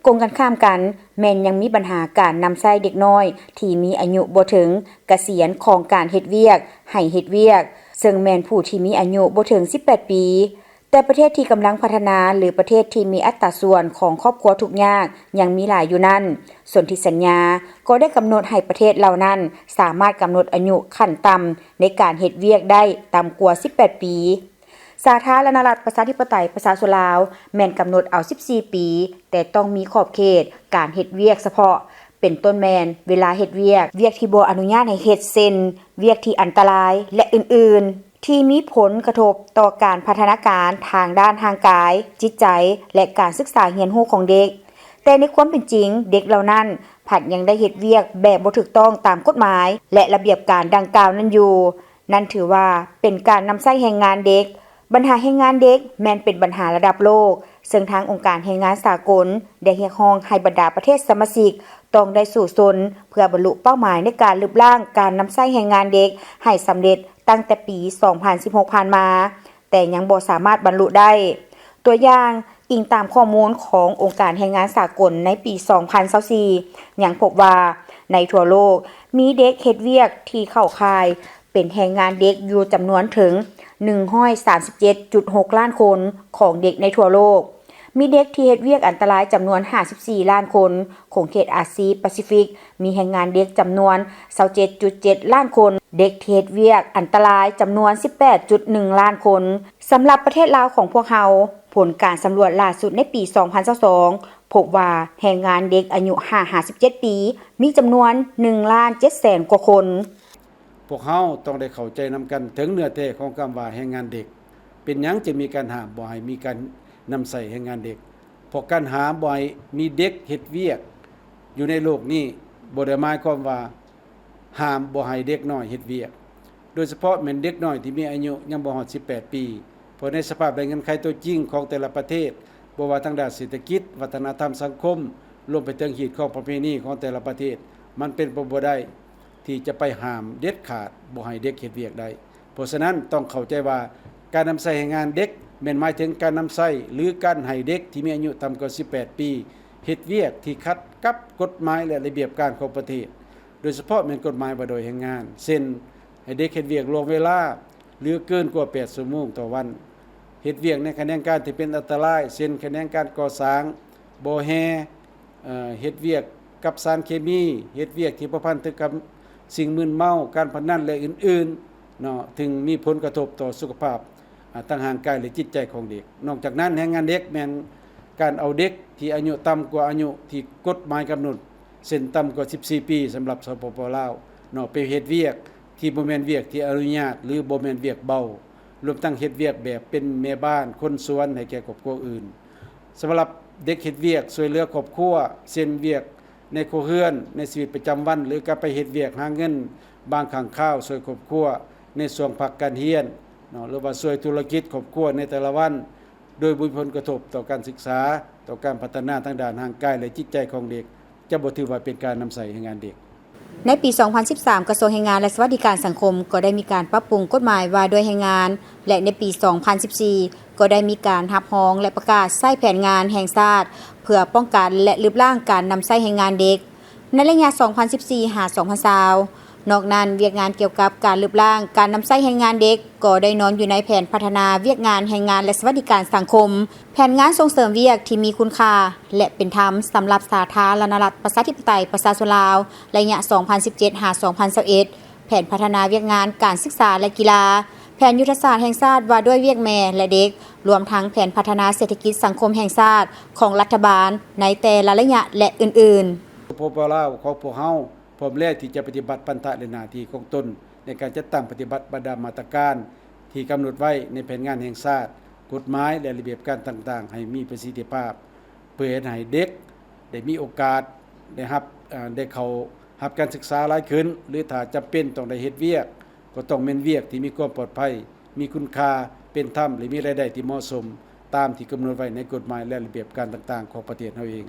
ກົງກັນຂ້າມກັນ, ແມ່ນຍັງມີບັນຫາການນຳໃຊ້ເດັກນ້ອຍທີ່ມີອາຍຸບໍ່ເຖິງກະສຽນຂອງການເຮັດວຽກ, ໃຫ້ເຮັດວຽກ, ເຊິ່ງແມ່ນຜູ້ທີ່ມີອາຍຸບໍ່ເຖິງສິບແປດປີ. ແຕ່ປະເທດທີ່ກຳລັງພັດທະນາ ຫຼື ປະເທດທີ່ມີອັດຕາສ່ວນຂອງຄອບຄົວທຸກຍາກຍັງມີຫຼາຍຢູ່ນັ້ນ, ສົນທິສັນຍາກໍໄດ້ກຳນົດໃຫ້ປະເທດເຫຼົ່ານັ້ນສາມາດກຳນົດອາຍຸຂັ້ນຕ່ຳໃນການເຮັດວຽກໄດ້ຕ່ຳກວ່າສິບແປດປີ. ສາທາລະນະລັດ ປະຊາທິປະໄຕ ປະຊາຊົນລາວ ແມ່ນກຳນົດເອົາສິບສີ່ປີ, ແຕ່ຕ້ອງມີຂອບເຂດການເຮັດວຽກສະເພາະ, ເປັນຕົ້ນແມ່ນເວລາເຮັດວຽກ, ວຽກທີ່ບໍ່ອະນຸຍາດໃຫ້ເຮັດ ເຊັ່ນ ວຽກທີ່ອັນຕະລາຍ ແລະ ອື່ນໆ. ທີ່ມີຜົນກະທົບຕໍ່ການພັດທະນາການທາງດ້ານຮ່າງກາຍ, ຈິດໃຈ ແລະ ການສຶກສາຮຽນຮູ້ຂອງເດັກ. ແຕ່ໃນຄວາມເປັນຈິງ, ເດັກເຫຼົ່ານັ້ນພັດຍັງໄດ້ເຮັດວຽກແບບບໍ່ຖືກຕ້ອງຕາມກົດໝາຍ ແລະ ລະບຽບການດັ່ງກ່າວນັ້ນຢູ່. ນັ້ນຖືວ່າເປັນການນຳໃຊ້ແຮງງານເດັກ. ບັນຫາແຮງງານເດັກແມ່ນເປັນບັນຫາລະດັບໂລກ, ເຊິ່ງທາງອົງການແຮງງານສາກົນໄດ້ຮຽກຮ້ອງໃຫ້ບັນດາປະເທດສະມາຊິກຕ້ອງໄດ້ສູ້ຊົນເພື່ອບັນລຸເປົ້າໝາຍໃນການລົບລ້າງການນຳໃຊ້ແຮງງານເດັກໃຫ້ສຳເລັດ ຕັ້ງແຕ່ປີສອງພັນສິບຫົກຜ່ານມາ, ແຕ່ຍັງບໍ່ສາມາດບັນລຸໄດ້. ຕົວຢ່າງ, ອີງຕາມຂໍ້ມູນຂອງອົງການແຮງງານສາກົນໃນປີສອງພັນຊາວສີ່ ຍັງພົບວ່າໃນທົ່ວໂລກມີເດັກເຮັດວຽກທີ່ເຂົ້າຂ່າຍເປັນແຮງງານເດັກຢູ່ຈຳນວນເຖິງໜຶ່ງຮ້ອຍສາມສິບເຈັດຈຸດຫົກລ້ານຄົນຂອງເດັກໃນທົ່ວໂລກ. ມີເດັກທີ່ເຮັດວຽກອັນຕະລາຍຈຳນວນຫ້າສິບສີ່ລ້ານຄົນ, ຂົງເຂດອາຊີປາຊີຟິກມີແຮງງານເດັກຈຳນວນຊາວເຈັດຈຸດເຈັດລ້ານຄົນ, ເດັກທີ່ເຮັດວຽກອັນຕະລາຍຈຳນວນສິບແປດຈຸດໜຶ່ງລ້ານຄົນ. ສຳລັບປະເທດລາວຂອງພວກເຮົາ, ຜົນການສຳຫຼວດລ່າສຸດໃນປີສອງພັນຊາວສອງ ພົບວ່າແຮງງານເດັກອາຍຸຫ້າຫາສິບເຈັດປີ ມີຈຳນວນໜຶ່ງລ້ານເຈັດແສນກວ່າຄົນ. ພວກເຮົາຕ້ອງໄດ້ເຂົ້າໃຈນຳກັນເຖິງເນື້ອແທ້ຂອງຄຳວ່າແຮງງານເດັກ. ເປັນຫຍັງຈຶ່ງມີການຫ້າມບໍ່ໃຫ້ມີການນຳໃຊ້ແຮງງານເດັກ? ເພາະການຫ້າມບໍ່ໃຫ້ມີເດັກເຮັດວຽກຢູ່ໃນໂລກນີ້ ບໍ່ໄດ້ໝາຍຄວາມວ່າຫ້າມບໍ່ໃຫ້ເດັກນ້ອຍເຮັດວຽກ, ໂດຍສະເພາະແມ່ນເດັກນ້ອຍທີ່ມີອາຍຸຍັງບໍ່ຮອດສິບແປດປີ. ເພາະໃນສະພາບແລະເງື່ອນໄຂຕົວຈິງຂອງແຕ່ລະປະເທດ, ບໍ່ວ່າທາງດ້ານເສດຖະກິດ, ວັດທະນະທຳສັງຄົມ, ລວມໄປເຖິງຮີດຄອງປະເພນີຂອງແຕ່ລະປະເທດ, ມັນເປັນໄປບໍ່ໄດ້ ທີ່ຈະໄປຫ້າມເດັດຂາດບໍ່ໃຫ້ເດັກເຮັດວຽກໄດ້. ເພາະສະນັ້ນ ຕ້ອງເຂົ້າໃຈວ່າການນຳໃຊ້ແຮງງານເດັກແມ່ນໝາຍເຖິງການນຳໃຊ້ ຫຼື ການໃຫ້ເດັກທີ່ມີອາຍຸຕ່ຳກວ່າສິບແປດປີ ເຮັດວຽກທີ່ຂັດກັບກົດໝາຍ ແລະ ລະບຽບການຂອງປະເທດ, ໂດຍສະເພາະແມ່ນກົດໝາຍວ່າດ້ວຍແຮງງານ, ເຊັ່ນ ໃຫ້ເດັກເຮັດວຽກລ່ວງເວລາ ຫຼື ເກີນກວ່າແປດຊົ່ວໂມງຕໍ່ວັນ, ເຮັດວຽກໃນຂະແໜງການທີ່ເປັນອັນຕະລາຍ ເຊັ່ນ ຂະແໜງການກໍ່ສ້າງ, ບໍ່ແຮ່, ເອີ່ ເຮັດວຽກກັບສານເຄມີ, ເຮັດວຽກທີ່ພົວພັນເຖິງກັບສິ່ງມຶນເມົາ, ການພະນັນ ແລະ ອື່ນໆເນາະ, ເຊິ່ງມີຜົນກະທົບຕໍ່ສຸຂະພາບ ອາ ທາງຮ່າງກາຍ ແລະ ຈິດໃຈຂອງເດັກ. ນອກຈາກນັ້ນ, ແຮງງານເດັກແມ່ນການເອົາເດັກທີ່ອາຍຸຕ່ຳກວ່າອາຍຸທີ່ກົດໝາຍກຳນົດ, ເຊັ່ນ ຕ່ຳກວ່າສິບສີ່ປີ ສຳລັບ ສປປ ລາວເນາະ, ໄປເຮັດວຽກທີ່ບໍ່ແມ່ນວຽກທີ່ອະນຸຍາດ ຫຼື ບໍ່ແມ່ນວຽກເບົາ, ລວມທັງເຮັດວຽກແບບເປັນແມ່ບ້ານ, ຄົນສວນໃຫ້ແກ່ຄອບຄົວອື່ນ. ສຳລັບເດັກເຮັດວຽກຊ່ວຍເຫຼືອຄອບຄົວ, ເຊັ່ນ ວຽກໃນຄົວເຮືອນ, ໃນຊີວິດປະຈຳວັນ ຫຼື ກະໄປເຮັດວຽກຫາເງິນບາງຄັ້ງຄາວ ຊ່ວຍຄອບຄົວໃນຊ່ວງພັກການຮຽນເນາະ, ຫຼືວ່າຊ່ວຍທຸລະກິດຄອບຄົວໃນແຕ່ລະວັນ, ໂດຍບໍ່ມີຜົນກະທົບຕໍ່ການສຶກສາ, ຕໍ່ການພັດທະນາທາງດ້ານຮ່າງກາຍ ແລະ ຈິດໃຈຂອງເດັກ, ຈະບໍ່ຖືວ່າເປັນການນຳໃຊ້ແຮງງານເດັກ. ໃນປີສອງພັນສິບສາມ ກະຊວງແຮງງານ ແລະ ສະຫວັດດີການສັງຄົມ ກໍໄດ້ມີການປັບປຸງກົດໝາຍວ່າດ້ວຍແຮງງານ ແລະ ໃນປີສອງພັນສິບສີ່ ກໍໄດ້ມີການຮັບຮອງ ແລະ ປະກາດໃຊ້ແຜນງານແຫ່ງຊາດ ເພື່ອປ້ອງກັນ ແລະ ລຶບລ້າງການນຳໃຊ້ແຮງງານເດັກ ໃນໄລຍະສອງພັນສິບສີ່ ຫາ ສອງພັນຊາວ. ນອກນັ້ນ, ວຽກງານກ່ຽວກັບການລຶບລ້າງການນຳໃຊ້ແຮງງານເດັກ ກໍໄດ້ນອນຢູ່ໃນແຜນພັດທະນາວຽກງານແຮງງານ ແລະ ສະຫວັດດີການສັງຄົມ, ແຜນງານສົ່ງເສີມວຽກທີ່ມີຄຸນຄ່າ ແລະ ເປັນທຳ ສຳລັບສາທາລະນະລັດ ປະຊາທິປະໄຕ ປະຊາຊົນລາວ ໄລຍະສອງພັນສິບເຈັດ ຫາ ສອງພັນຊາວເອັດ, ແຜນພັດທະນາວຽກງານການສຶກສາ ແລະ ກິລາ, ແຜນຍຸດທະສາດແຫ່ງຊາດວ່າດ້ວຍວຽກແມ່ ແລະ ເດັກ, ລວມທັງແຜນພັດທະນາເສດຖະກິດສັງຄົມແຫ່ງຊາດຂອງລັດຖະບານໃນແຕ່ລະໄລຍະ ແລະ ອື່ນໆ. ສປປ ລາວຂອງພວກເຮົາ ພ້ອມແລ້ວທີ່ຈະປະຕິບັດພັນທະ ແລະ ໜ້າທີ່ຂອງຕົນ ໃນການຈັດຕັ້ງປະຕິບັດບັນດາມາດຕະການທີ່ກຳນົດໄວ້ໃນແຜນງານແຫ່ງຊາດ, ກົດໝາຍ ແລະ ລະບຽບການຕ່າງໆ ໃຫ້ມີປະສິດທິພາບ, ເພື່ອເຮັດໃຫ້ເດັກໄດ້ມີໂອກາດໄດ້ຮັບ, ເອີ່, ໄດ້ເຂົ້າຮັບການສຶກສາຫຼາຍຂຶ້ນ ຫຼື ຖ້າຈຳເປັນຕ້ອງໄດ້ເຮັດວຽກ ກໍຕ້ອງແມ່ນວຽກທີ່ມີຄວາມປອດໄພ, ມີຄຸນຄ່າ, ເປັນທຳ ແລະ ມີລາຍໄດ້ທີ່ເໝາະສົມ ຕາມທີ່ກຳນົດໄວ້ໃນກົດໝາຍ ແລະ ລະບຽບການຕ່າງໆ ຂອງປະເທດເຮົາເອງ.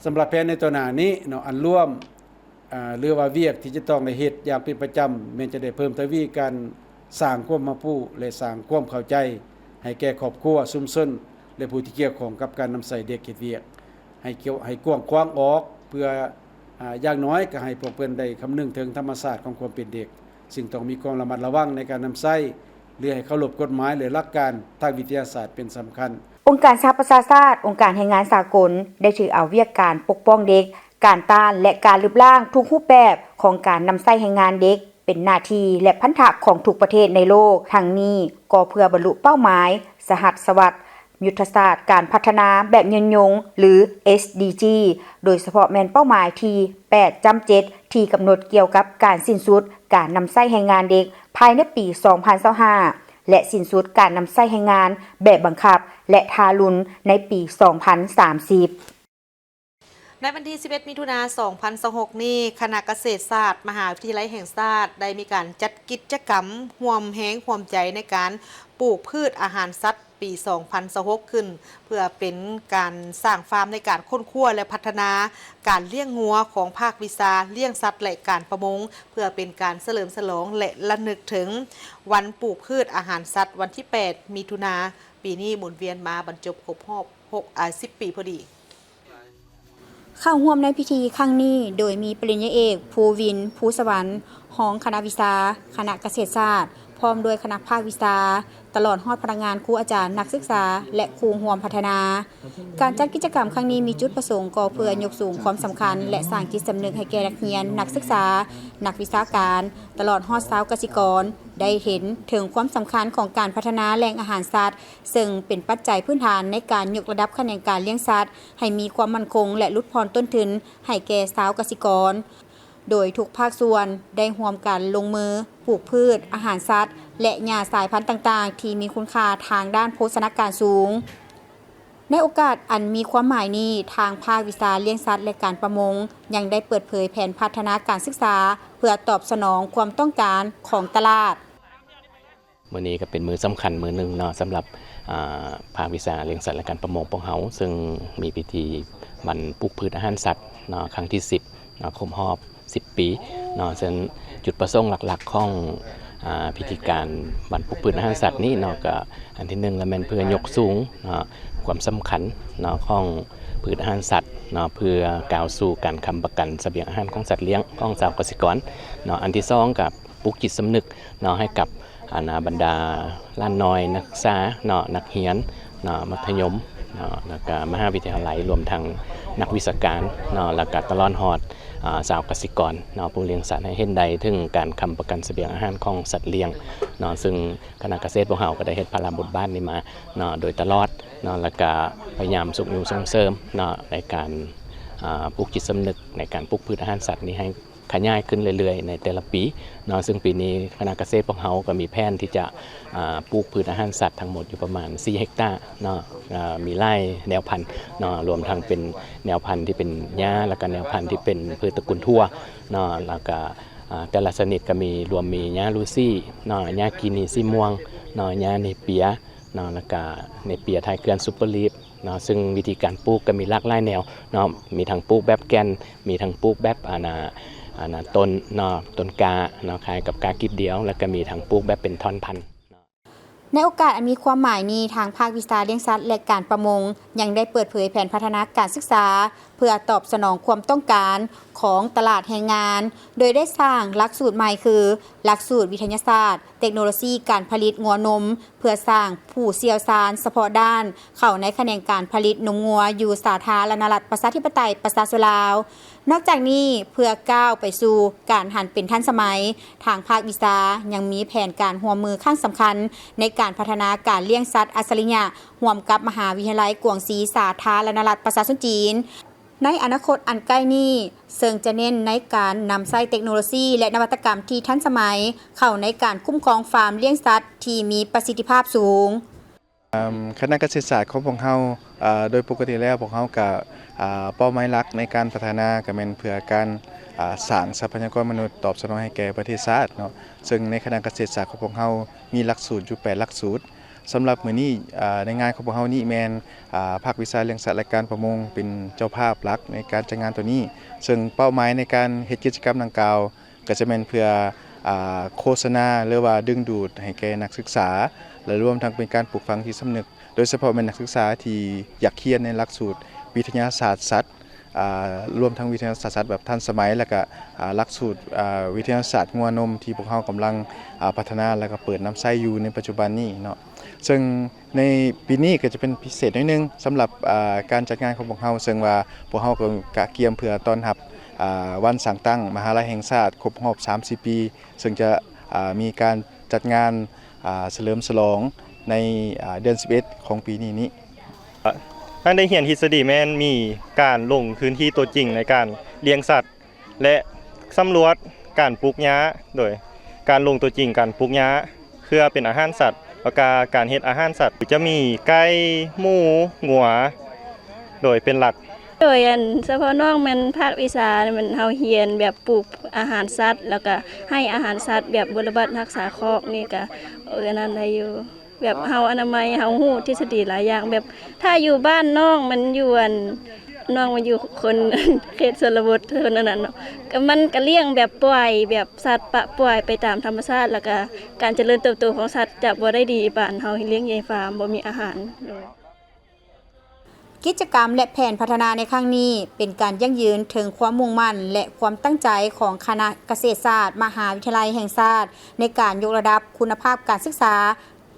ສຳລັບແຜນໃນຕໍ່ໜ້ານີ້ເນາະ, ອັນລວມ ອາ ຫຼືວ່າວຽກທີ່ຈະຕ້ອງໄດ້ເຮັດຢ່າງເປັນປະຈຳ ແມ່ນຈະໄດ້ເພີ່ມທະວີການສ້າງຄວາມຮັບຮູ້ ແລະ ສ້າງຄວາມເຂົ້າໃຈໃຫ້ແກ່ຄອບຄົວ, ຊຸມຊົນ ແລະ ຜູ້ທີ່ກ່ຽວຂ້ອງກັບການນຳໃຊ້ເດັກເຮັດວຽກ ໃຫ້ກວ້າງ, ໃຫ້ກວ້າງຂວາງອອກ ເພື່ອ ອາ ຢ່າງໜ້ອຍກໍໃຫ້ພວກເພິ່ນໄດ້ຄຳນຶງເຖິງທຳມະຊາດຂອງຄວາມເປັນເດັກ, ຊຶ່ງຕ້ອງມີຄວາມລະມັດລະວັງໃນການນຳໃຊ້ ຫຼື ໃຫ້ເຄົາລົບກົດໝາຍ ແລະ ຫຼັກການທາງວິທະຍາສາດເປັນສຳຄັນ. ອົງການສະຫະປະຊາຊາດ, ອົງການແຮງງານສາກົນ ໄດ້ຖືເອົາວຽກການປົກປ້ອງເດັກ, ການຕ້ານ ແລະ ການລຶບລ້າງທຸກຮູບແບບຂອງການນຳໃຊ້ແຮງງານເດັກ ເປັນໜ້າທີ່ ແລະ ພັນທະຂອງທຸກປະເທດໃນໂລກ. ທັງນີ້ກໍເພື່ອບັນລຸເປົ້າໝາຍສະຫັດສະວັດ, ຍຸດທະສາດການພັດທະນາແບບຍືນຍົງ ຫຼື ເອສດີຈີ ໂດຍສະເພາະແມ່ນເປົ້າໝາຍທີແປດຈ້ຳເຈັດ ທີ່ກຳນົດກ່ຽວກັບການສິ້ນສຸດການນຳໃຊ້ແຮງງານເດັກພາຍໃນປີສອງພັນຊາວຫ້າ ແລະ ສິ້ນສຸດການນຳໃຊ້ແຮງງານແບບບັງຄັບ ແລະ ທາລຸນໃນປີສອງພັນສາມສິບ. ໃນວັນທີສິບເອັດ ມິຖຸນາ ສອງພັນຊາວຫົກນີ້, ຄະນະກະເສດສາດ ມະຫາວິທະຍາໄລແຫ່ງຊາດ ໄດ້ມີການຈັດກິດຈະກຳຮ່ວມແຮງຮ່ວມໃຈໃນການປູກພືດອາຫານສັດ ປີສອງພັນຊາວຫົກ ຂຶ້ນ ເພື່ອເປັນການສ້າງຟາມໃນການຄົ້ນຄວ້າ ແລະ ພັດທະນາການລ້ຽງງົວຂອງພາກວິຊາລ້ຽງສັດ ແລະ ການປະມົງ ເພື່ອເປັນການສະເຫຼີມສະຫຼອງ ແລະ ລະນຶກເຖິງວັນປູກພືດອາຫານສັດ ວັນທີແປດ ມິຖຸນາ ປີນີ້ໝູນວຽນມາບັນຈົບຄົບຮອບຫົກ ອາ ສິບປີພໍດີ. ເຂົ້າຮ່ວມໃນພິທີຄັ້ງນີ້ ໂດຍມີປະລິນຍາເອກ ພູວິນ ພູສະຫວັນ ຮອງຄະນະວິຊາ ຄະນະກະເສດສາດ ພ້ອມດ້ວຍຄະນະພາກວິຊາ ຕະຫຼອດຮອດພະນັກງານ, ຄູອາຈານ, ນັກສຶກສາ ແລະ ຄູ່ຮ່ວມພັດທະນາ. ການຈັດກິດຈະກຳຄັ້ງນີ້ມີຈຸດປະສົງກໍເພື່ອຍົກສູງຄວາມສຳຄັນ ແລະ ສ້າງຈິດສຳນຶກໃຫ້ແກ່ນັກຮຽນ, ນັກສຶກສາ, ນັກວິຊາການ, ຕະຫຼອດຮອດຊາວກະສິກອນ ໄດ້ເຫັນເຖິງຄວາມສຳຄັນຂອງການພັດທະນາແຫຼ່ງອາຫານສັດ, ເຊິ່ງເປັນປັດໄຈພື້ນຖານໃນການຍົກລະດັບຂະແໜງການລ້ຽງສັດ ໃຫ້ມີຄວາມໝັ້ນຄົງ ແລະ ຫຼຸດຜ່ອນຕົ້ນທຶນໃຫ້ແກ່ຊາວກະສິກອນ, ໂດຍທຸກພາກສ່ວນໄດ້ຮ່ວມກັນລົງມືປູກພືດ, ອາຫານສັດ ແລະ ຫຍ້າສາຍພັນຕ່າງໆ ທີ່ມີຄຸນຄ່າທາງດ້ານໂພຊະນາການສູງ. ໃນໂອກາດອັນມີຄວາມໝາຍນີ້, ທາງພາກວິຊາລ້ຽງສັດ ແລະ ການປະມົງ ຍັງໄດ້ເປີດເຜີຍແຜນພັດທະນາການສຶກສາ ເພື່ອຕອບສະໜອງຄວາມຕ້ອງການຂອງຕະຫຼາດ. ມື້ນີ້ກໍເປັນມື້ສຳຄັນມື້ໜຶ່ງເນາະ ສຳລັບ ອາ ພາກວິຊາລ້ຽງສັດ ແລະ ການປະມົງພວກເຮົາ ເຊິ່ງມີພິທີວັນປູກພືດອາຫານສັດເນາະ ຄັ້ງທີສິບເນາະ ຄົບຮອບສິບປີເນາະ. ເຊິ່ງຈຸດປະສົງຫຼັກໆຂອງ ອາ ພິທີການວັນປູກພືດອາຫານສັດນີ້ເນາະ ກໍອັນທີໜຶ່ງລະແມ່ນເພື່ອຍົກສູງເນາະ ຄວາມສຳຄັນເນາະ ຂອງພືດອາຫານສັດເນາະ ເພື່ອກ້າວສູ່ການຄ້ຳປະກັນສະບຽງອາຫານຂອງສັດລ້ຽງຂອງຊາວກະສິກອນເນາະ. ອັນທີສອງກໍ ປຸກຈິດສຳນຶກເນາະ ໃຫ້ກັບ ອັນ ບັນດາຫຼານນ້ອຍນັກສຶກສາເນາະ ນັກຮຽນເນາະ ມັດທະຍົມເນາະ ແລ້ວກະມະຫາວິທະຍາໄລ ລວມທັງນັກວິຊາການເນາະ ແລ້ວກະຕະຫຼອດຮອດ ອາ ຊາວກະສິກອນເນາະ ຜູ້ລ້ຽງສັດ ໃຫ້ເຫັນໄດ້ເຖິງການຄ້ຳປະກັນສະບຽງອາຫານຂອງສັດລ້ຽງເນາະ. ເຊິ່ງຄະນະກະເສດພວກເຮົາກໍໄດ້ເຮັດພາລະບົດບາດນີ້ມາເນາະ ໂດຍຕະຫຼອດເນາະ ແລ້ວກະພະຍາຍາມຊຸກຍູ້ສົ່ງເສີມເນາະ ໃນການ ອາ ປູກຈິດສຳນຶກໃນການປູກພືດອາຫານສັດນີ້ໃຫ້ ຂະຫຍາຍຂຶ້ນເລື້ອຍໆໃນແຕ່ລະປີເນາະ. ເຊິ່ງປີນີ້ຄະນະກະເສດພວກເຮົາກໍມີແຜນທີ່ຈະ ອາ ປູກພືດອາຫານສັດທັງໝົດຢູ່ປະມານສີ່ເຮັກຕາເນາະ. ອາ ມີຫຼາຍແນວພັນເນາະ ລວມທັງເປັນແນວພັນທີ່ເປັນຫຍ້າ ແລ້ວກໍແນວພັນທີ່ເປັນພືດຕະກຸນຖົ່ວເນາະ. ແລ້ວກໍ ອາ ແຕ່ລະຊະນິດກໍມີ ລວມມີຫຍ້າລູຊີເນາະ ຫຍ້າກີນີສີມ່ວງເນາະ ຫຍ້າເນເປຍ ເນາະ ແລ້ວກະເນເປຍທ້າຍເຂື່ອນ Super Leaf ເນາະ ຊຶ່ງວິທີການປູກກໍມີຫຼາກຫຼາຍແນວເນາະ ມີທັງປູກແບບແກ່ນ ມີທັງປູກແບບ ອັນນ່າ ອັນນ່າ ຕົ້ນເນາະ ຕົ້ນກ້າເນາະ ຄ້າຍກັບກ້າກີບດ່ຽວ ແລ້ວກໍມີທັງປູກແບບເປັນທ່ອນພັນ. ໃນໂອກາດອັນມີຄວາມໝາຍນີ້, ທາງພາກວິຊາລ້ຽງສັດ ແລະ ການປະມົງ ຍັງໄດ້ເປີດເຜີຍແຜນພັດທະນາການສຶກສາ ເພື່ອຕອບສະໜອງຄວາມຕ້ອງການຂອງຕະຫຼາດແຮງງານ, ໂດຍໄດ້ສ້າງຫຼັກສູດໃໝ່ຄື ຫຼັກສູດວິທະຍາສາດເຕັກໂນໂລຊີການຜະລິດງົວນົມ ເພື່ອສ້າງຜູ້ຊ່ຽວຊານສະເພາະດ້ານເຂົ້າໃນຂະແໜງການຜະລິດນົມງົວຢູ່ສາທາລະນະລັດ ປະຊາທິປະໄຕ ປະຊາຊົນລາວ. ນອກຈາກນີ້, ເພື່ອກ້າວໄປສູ່ການຫັນເປັນທັນສະໄໝ, ທາງພາກວິຊາຍັງມີແຜນການຮ່ວມມືຄັ້ງສຳຄັນໃນການພັດທະນາການລ້ຽງສັດອັດສະລິຍະ ຮ່ວມກັບມະຫາວິທະຍາໄລກວາງຊີ ສາທາລະນະລັດປະຊາຊົນຈີນ. ໃນອະນາຄົດອັນໃກ້ນີ້, ເຊິ່ງຈະເນັ້ນໃນການນຳໃຊ້ເຕັກໂນໂລຊີ ແລະ ນະວັດຕະກຳທີ່ທັນສະໄໝເຂົ້າໃນການຄຸ້ມຄອງຟາມລ້ຽງສັດທີ່ມີປະສິດທິພາບສູງ. ຄະນະກະເສດສາດຂອງພວກເຮົາ ໂດຍປົກກະຕິແລ້ວພວກເຮົາກະ ເປົ້າໝາຍຫຼັກໃນການພັດທະນາກະແມ່ນເພື່ອການ ສ້າງຊັບພະຍາກອນມະນຸດຕອບສະໜອງໃຫ້ແກ່ປະເທດຊາດເນາະ. ເຊິ່ງໃນຄະນະກະເສດສາດຂອງພວກເຮົາມີຫຼັກສູດຢູ່ແປດຫຼັກສູດ. ສຳລັບມື້ນີ້ ໃນງານຂອງພວກເຮົານີ້ແມ່ນ ພາກວິຊາລ້ຽງສັດ ແລະ ການປະມົງເປັນເຈົ້າພາບຫຼັກໃນການຈັດງານໂຕນີ້. ເຊິ່ງເປົ້າໝາຍໃນການເຮັດກິດຈະກຳດັ່ງກ່າວ ກໍຈະແມ່ນເພື່ອ ອາ ໂຄສະນາ ຫຼືວ່າດຶງດູດໃຫ້ແກ່ນັກສຶກສາ ແລະ ລວມທັງເປັນການປູກຝັງຈິດສຳນຶກ ໂດຍສະເພາະແມ່ນນັກສຶກສາທີ່ຢາກຮຽນໃນຫຼັກສູດວິທະຍາສາດສັດ ອາ ລວມທັງວິທະຍາສາດສັດແບບທັນສະໄໝ ແລະກະ ອາ ຫຼັກສູດ ອາ ວິທະຍາສາດງົວນົມທີ່ພວກເຮົາກຳລັງ ອາ ພັດທະນາ ແລະກະເປີດນຳໃຊ້ຢູ່ໃນປັດຈຸບັນນີ້ເນາະ. ເຊິ່ງໃນປີນີ້ກໍຈະເປັນພິເສດໜ້ອຍໜຶ່ງສຳລັບ ອາ ການຈັດງານຂອງພວກເຮົາ ເຊິ່ງວ່າພວກເຮົາກໍກະກຽມເພື່ອຕ້ອນຮັບ ອາ ວັນສ້າງຕັ້ງມະຫາໄລແຫ່ງຊາດຄົບຮອບສາມສິບປີ ເຊິ່ງຈະ ອາ ມີການຈັດງານ ອາ ສະເຫຼີມສະຫຼອງໃນ ອາ ເດືອນສິບເອັດຂອງປີນີ້ນີ້. ທ່ານໄດ້ຮຽນທິດສະດີແມ່ນມີການລົງພື້ນທີ່ຕົວຈິງໃນການລ້ຽງສັດ ແລະ ສຳຫຼວດການປູກຫຍ້າ ໂດຍການລົງຕົວຈິງການປູກຫຍ້າເພື່ອເປັນອາຫານສັດ ແລ້ວກະການເຮັດອາຫານສັດ ຈະມີໄກ່, ໝູ, ງົວ ໂດຍເປັນຫຼັກ. ໂດຍ ອັນສະເພາະນ້ອງແມ່ນພາກວິຊາ ແມ່ນເຮົາຮຽນແບບປູກອາຫານສັດ ແລ້ວກະໃຫ້ອາຫານສັດແບບບົວລະບັດຮັກສາຄອກນີ້ກະ ເອີ ອັນນັ້ນໄດ້ຢູ່. ແບບເຮົາອະນາໄມ ເຮົາຮູ້ທິດສະດີຫຼາຍຢ່າງ ແບບຖ້າຢູ່ບ້ານນ້ອງມັນຢູ່ ອັນ ນ້ອງມັນຢູ່ຄົນເຂດຊົນນະບົດ ຄົນອັນນັ້ນເນາະ ກໍມັນກໍລ້ຽງແບບປ່ອຍ ແບບສັດປະປ່ອຍໄປຕາມທຳມະຊາດ ແລ້ວກໍການຈະເລີນເຕີບໂຕຂອງສັດຈະບໍ່ໄດ້ດີປານເຮົາລ້ຽງຢູ່ໃນຟາມ ບໍ່ມີອາຫານ. ໂດຍ ກິດຈະກຳ ແລະ ແຜນພັດທະນາໃນຄັ້ງນີ້ ເປັນການຢັ້ງຢືນເຖິງຄວາມມຸ່ງໝັ້ນ ແລະ ຄວາມຕັ້ງໃຈຂອງຄະນະກະເສດສາດ ມະຫາວິທະຍາໄລແຫ່ງຊາດ ໃນການຍົກລະດັບຄຸນນະພາບການສຶກສາ,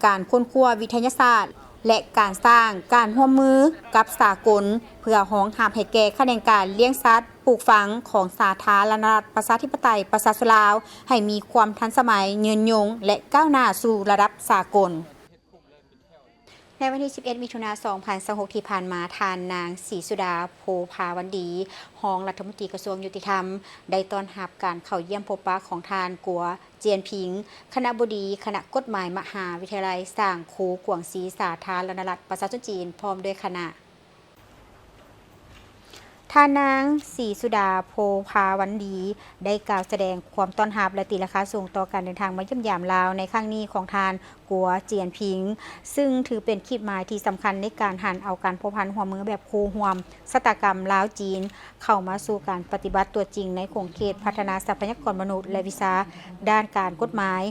ການຄົ້ນຄວ້າວິທະຍາສາດ ແລະ ການສ້າງການຮ່ວມມືກັບສາກົນ ເພື່ອຮອງຮັບໃຫ້ແກ່ຂະແໜງການລ້ຽງສັດປູກຝັງຂອງສາທາລະນະລັດ ປະຊາທິປະໄຕ ປະຊາຊົນລາວ ໃຫ້ມີຄວາມທັນສະໄໝ, ຍືນຍົງ ແລະ ກ້າວໜ້າສູ່ລະດັບສາກົນ. ໃນວັນທີສິບເອັດ ມິຖຸນາ ສອງພັນຊາວຫົກ ທີ່ຜ່ານມາ, ທ່ານນາງ ສີສຸດາ ໂພພາວັນດີ ຮອງລັດຖະມົນຕີກະຊວງຍຸຕິທຳ ໄດ້ຕ້ອນຮັບການເຂົ້າຢ້ຽມພົບປະຂອງທ່ານ ກົວ ຈຽນຜິງ ຄະນະບໍດີຄະນະກົດໝາຍມະຫາວິທະຍາໄລ ຊາງຄູ ກວາງຊີ ສາທາລະນະລັດ ປະຊາຊົນຈີນ ພ້ອມດ້ວຍຄະນະ. ທ່ານນາງ ສີສຸດາ ໂພພາວັນດີ ໄດ້ກ່າວສະແດງຄວາມຕ້ອນຮັບ ແລະ ຕີລາຄາສູງຕໍ່ການເດີນທາງມາຢ້ຽມຢາມລາວໃນຄັ້ງນີ້ຂອງທ່ານ ກົວ ຈຽນຜິງ ຊຶ່ງຖືເປັນຂີດໝາຍທີ່ສຳຄັນໃນການຫັນເອົາການພົວພັນຮ່ວມມືແບບຄູ່ຮ່ວມຊະຕາກຳລາວ-ຈີນ ເຂົ້າມາສູ່ການປະຕິບັດຕົວຈິງໃນຂົງເຂດພັດທະນາຊັບພະຍາກອນມະນຸດ ແລະ ວິຊາດ້ານການກົດໝາຍ.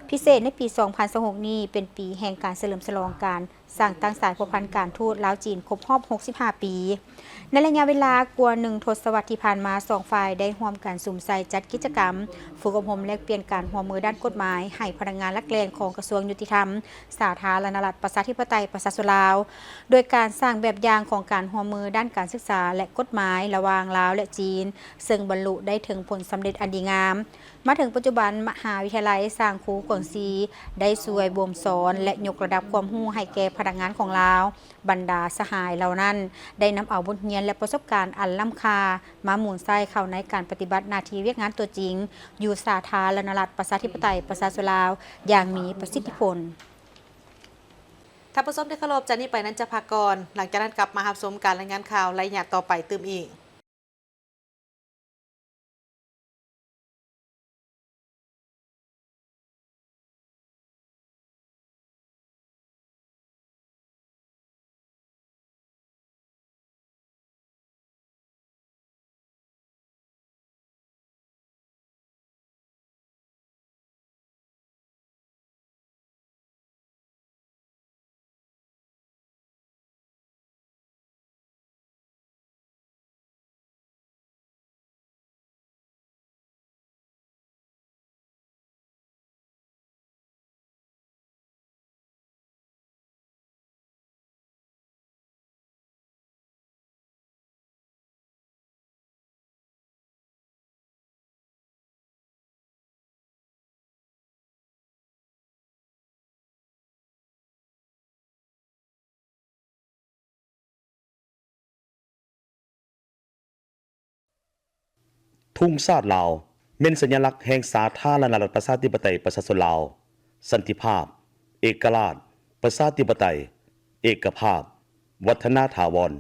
ພິເສດໃນປີສອງພັນຊາວຫົກນີ້ ເປັນປີແຫ່ງການສະເຫຼີມສະຫຼອງການ ສ້າງຕັ້ງສາຍພົວພັນການທູດລາວ-ຈີນຄົບຮອບຫົກສິບຫ້າປີ. ໃນໄລຍະເວລາກວ່າໜຶ່ງທົດສະວັດທີ່ຜ່ານມາ, ສອງຝ່າຍໄດ້ຮ່ວມກັນສຸມໃສ່ຈັດກິດຈະກຳຝຶກອົບຮົມແລກປ່ຽນການຮ່ວມມືດ້ານກົດໝາຍໃຫ້ພະນັກງານຫຼັກແຫຼ່ງຂອງກະຊວງຍຸຕິທຳ ສາທາລະນະລັດ ປະຊາທິປະໄຕ ປະຊາຊົນລາວ, ໂດຍການສ້າງແບບຢ່າງຂອງການຮ່ວມມືດ້ານການສຶກສາ ແລະ ກົດໝາຍລະຫວ່າງລາວ ແລະ ຈີນ, ເຊິ່ງບັນລຸໄດ້ເຖິງຜົນສຳເລັດອັນດີງາມ. ມາເຖິງປັດຈຸບັນ, ມະຫາວິທະຍາໄລຊາງຄູກວາງຊີ ໄດ້ຊ່ວຍບົ່ມສອນ ແລະ ຍົກລະດັບຄວາມຮູ້ໃຫ້ແກ່ພະນັກງານຂອງລາວ. ບັນດາສະຫາຍເຫຼົ່ານັ້ນ ໄດ້ນຳເອົາບົດຮຽນ ແລະ ປະສົບການອັນລ້ຳຄ່າ ມາໝູນໃຊ້ເຂົ້າໃນການປະຕິບັດໜ້າທີ່ວຽກງານຕົວຈິງ ຢູ່ສາທາລະນະລັດ ປະຊາທິປະໄຕ ປະຊາຊົນລາວ ຢ່າງມີປະສິດທິຜົນ. ທ່ານຜູ້ຊົມທີ່ເຄົາລົບ, ຈາກນີ້ໄປນັ້ນຈະພັກກ່ອນ, ຫຼັງຈາກນັ້ນກັບມາຮັບຊົມການລາຍງານຂ່າວໄລຍະຕໍ່ໄປຕື່ມອີກ. ກຸງຊາດລາວ ແມ່ນສັນຍາລັກແຫ່ງສາທາລະນະລັດ ປະຊາທິປະໄຕ ປະຊາຊົນລາວ, ສັນຕິພາບ, ເອກະລາດ, ປະຊາທິປະໄຕ, ເອກະພາບ, ວັດທະນາຖາວອນ.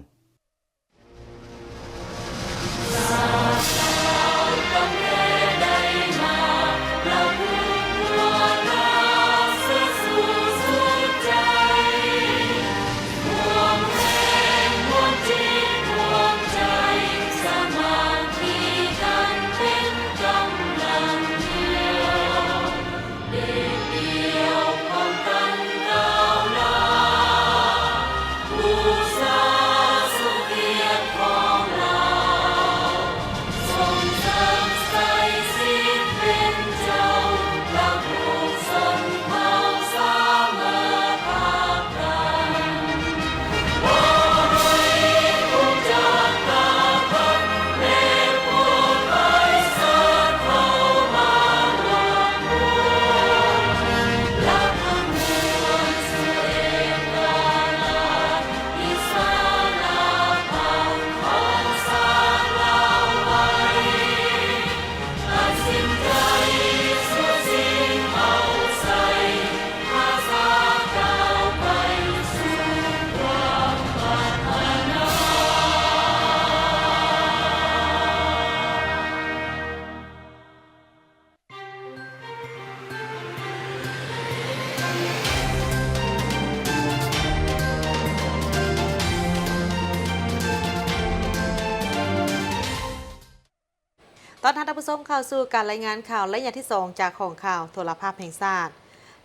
ຕ້ອນຮັບທ່ານຜູ້ຊົມເຂົ້າສູ່ການລາຍງານຂ່າວໄລຍະທີສອງ ຈາກຫ້ອງຂ່າວໂທລະພາບແຫ່ງຊາດ.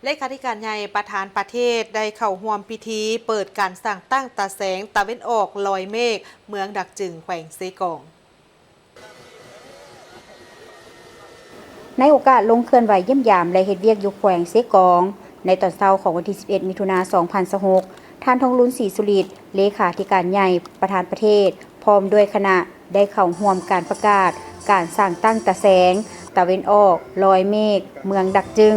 ເລຂາທິການໃຫຍ່ປະທານປະເທດໄດ້ເຂົ້າຮ່ວມພິທີເປີດການສ້າງຕັ້ງຕາແສງຕາເວັນອອກລອຍເມກ ເມືອງດາກຈຶງ ແຂວງເຊກອງ. ໃນໂອກາດລົງເຄື່ອນໄຫວຢ້ຽມຢາມ ແລະ ເຮັດວຽກຢູ່ແຂວງເຊກອງ ໃນຕອນເຊົ້າຂອງວັນທີສິບເອັດ ມິຖຸນາ ສອງພັນຊາວຫົກ, ທ່ານ ທອງລຸນ ສີສຸລິດ ເລຂາທິການໃຫຍ່ປະທານປະເທດ ພ້ອມດ້ວຍຄະນະ ໄດ້ເຂົ້າຮ່ວມການປະກາດການສ້າງຕັ້ງຕາແສງຕາເວັນອອກລອຍເມກ ເມືອງດາກຈຶງ.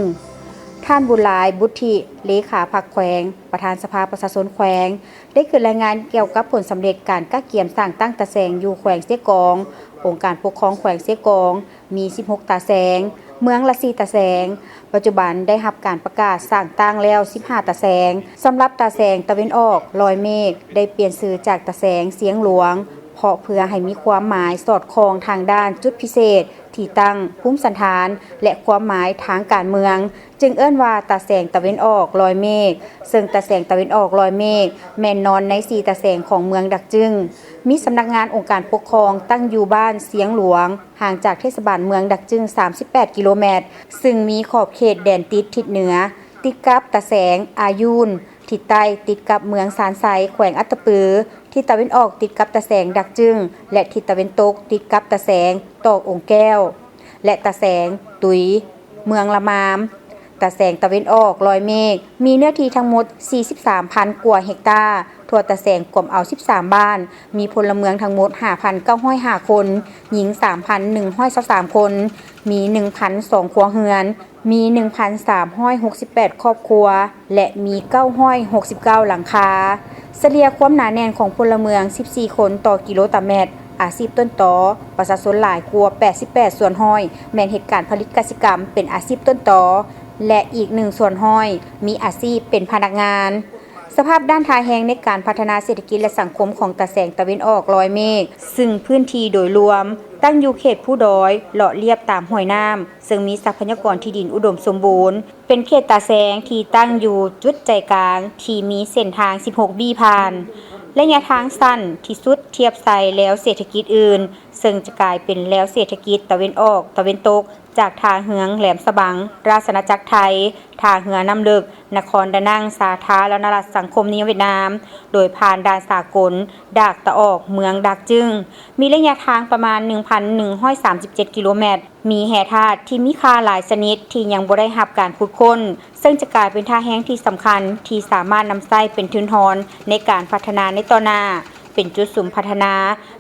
ທ່ານ ບຸນຫຼາຍ ບຸດທິ ເລຂາພັກແຂວງ ປະທານສະພາປະຊາຊົນແຂວງ ໄດ້ຂຶ້ນລາຍງານກ່ຽວກັບຜົນສຳເລັດການກະກຽມສ້າງຕັ້ງຕາແສງຢູ່ແຂວງເຊກອງ. ອົງການປົກຄອງແຂວງເຊກອງມີສິບຫົກຕາແສງ, ເມືອງລະສີ່ຕາແສງ. ປັດຈຸບັນໄດ້ຮັບການປະກາດສ້າງຕັ້ງແລ້ວສິບຫ້າຕາແສງ. ສຳລັບຕາແສງຕາເວັນອອກລອຍເມກ ໄດ້ປ່ຽນຊື່ຈາກຕາແສງຊຽງຫຼວງ ເພາະເພື່ອໃຫ້ມີຄວາມໝາຍສອດຄ່ອງທາງດ້ານຈຸດພິເສດ, ທີ່ຕັ້ງ, ພູມສັນຖານ ແລະ ຄວາມໝາຍທາງການເມືອງ. ຈຶ່ງເອີ້ນວ່າຕາແສງຕາເວັນອອກລອຍເມກ, ເຊິ່ງຕາແສງຕາເວັນອອກລອຍເມກ ແມ່ນໜຶ່ງໃນສີ່ຕາແສງຂອງເມືອງດາກຈຶງ. ມີສຳນັກງານອົງການປົກຄອງຕັ້ງຢູ່ບ້ານຊຽງຫຼວງ, ຫ່າງຈາກເທດສະບານເມືອງດາກຈຶງສາມສິບແປດກິໂລແມັດ, ເຊິ່ງມີຂອບເຂດແດນຕິດທິດເໜືອ ຕິດກັບຕາແສງອາຢູນ, ທິດໃຕ້ຕິດກັບເມືອງຊານໄຊ ແຂວງອັດຕະປື, ທິດຕາເວັນອອກຕິດກັບຕາແສງດາກຈຶງ ແລະ ທິດຕາເວັນຕົກຕິດກັບຕາແສງຕອກອົງແກ້ວ ແລະ ຕາແສງຕຸຍ ເມືອງລະມາມ. ຕາແສງຕາເວັນອອກລອຍເມກ ມີເນື້ອທີ່ທັງໝົດສີ່ສິບສາມພັນກວ່າເຮັກຕາ, ທົ່ວຕາແສງກວມເອົາສິບສາມບ້ານ, ມີພົນລະເມືອງທັງໝົດຫ້າພັນເກົ້າຮ້ອຍຫ້າຄົນ, ຍິງສາມພັນໜຶ່ງຮ້ອຍຊາວສາມຄົນ, ມີໜຶ່ງພັນສອງຄົວເຮືອນ, ມີໜຶ່ງພັນສາມຮ້ອຍຫົກສິບແປດຄອບຄົວ ແລະ ມີເກົ້າຮ້ອຍຫົກສິບເກົ້າຫຼັງຄາ. ສະເລ່ຍຄວາມໜາແໜ້ນຂອງພົນລະເມືອງສິບສີ່ຄົນຕໍ່ກິໂລຕາແມັດ, ອາຊີບຕົ້ນຕໍປະຊາຊົນຫຼາຍກວ່າແປດສິບແປດສ່ວນຮ້ອຍ ແມ່ນເຮັດການຜະລິດກະສິກຳເປັນອາຊີບຕົ້ນຕໍ ແລະ ອີກໜຶ່ງສ່ວນຮ້ອຍມີອາຊີບເປັນພະນັກງານ. ສະພາບດ້ານທ່າແຮງໃນການພັດທະນາເສດຖະກິດ ແລະ ສັງຄົມຂອງຕາແສງຕາເວັນອອກລອຍເມກ, ຊຶ່ງພື້ນທີ່ໂດຍລວມຕັ້ງຢູ່ເຂດພູດອຍ ເລາະລຽບຕາມຫ້ວຍນ້ຳ, ເຊິ່ງມີຊັບພະຍາກອນທີ່ດິນອຸດົມສົມບູນ, ເປັນເຂດຕາແສງທີ່ຕັ້ງຢູ່ຈຸດໃຈກາງທີ່ມີເສັ້ນທາງສິບຫົກບີ້ຜ່ານ. ໄລຍະທາງສັ້ນທີ່ສຸດທຽບໃສ່ແລວເສດຖະກິດອື່ນ, ເຊິ່ງຈະກາຍເປັນແລວເສດຖະກິດຕາເວັນອອກຕາເວັນຕົກ ຈາກທ່າເຮືອງແຫຼມສະບັງ ລາຊະອານາຈັກໄທ, ທ່າເຮືອນ້ຳເລິກ ນະຄອນດານັງ ສາທາລະນະລັດສັງຄົມນິຍົມຫວຽດນາມ, ໂດຍຜ່ານດ່ານສາກົນດາກຕາອອກ ເມືອງດາກຈຶງ, ມີໄລຍະທາງປະມານໜຶ່ງພັນໜຶ່ງຮ້ອຍສາມສິບເຈັດກິໂລແມັດ, ມີແຮ່ທາດທີ່ມີຄ່າຫຼາຍຊະນິດທີ່ຍັງບໍ່ໄດ້ຮັບການຂຸດຄົ້ນ, ເຊິ່ງຈະກາຍເປັນທ່າແຮງທີ່ສຳຄັນທີ່ສາມາດນຳໃຊ້ເປັນທຶນຮອນໃນການພັດທະນາໃນຕໍ່ໜ້າ, ເປັນຈຸດສຸມພັດທະນາ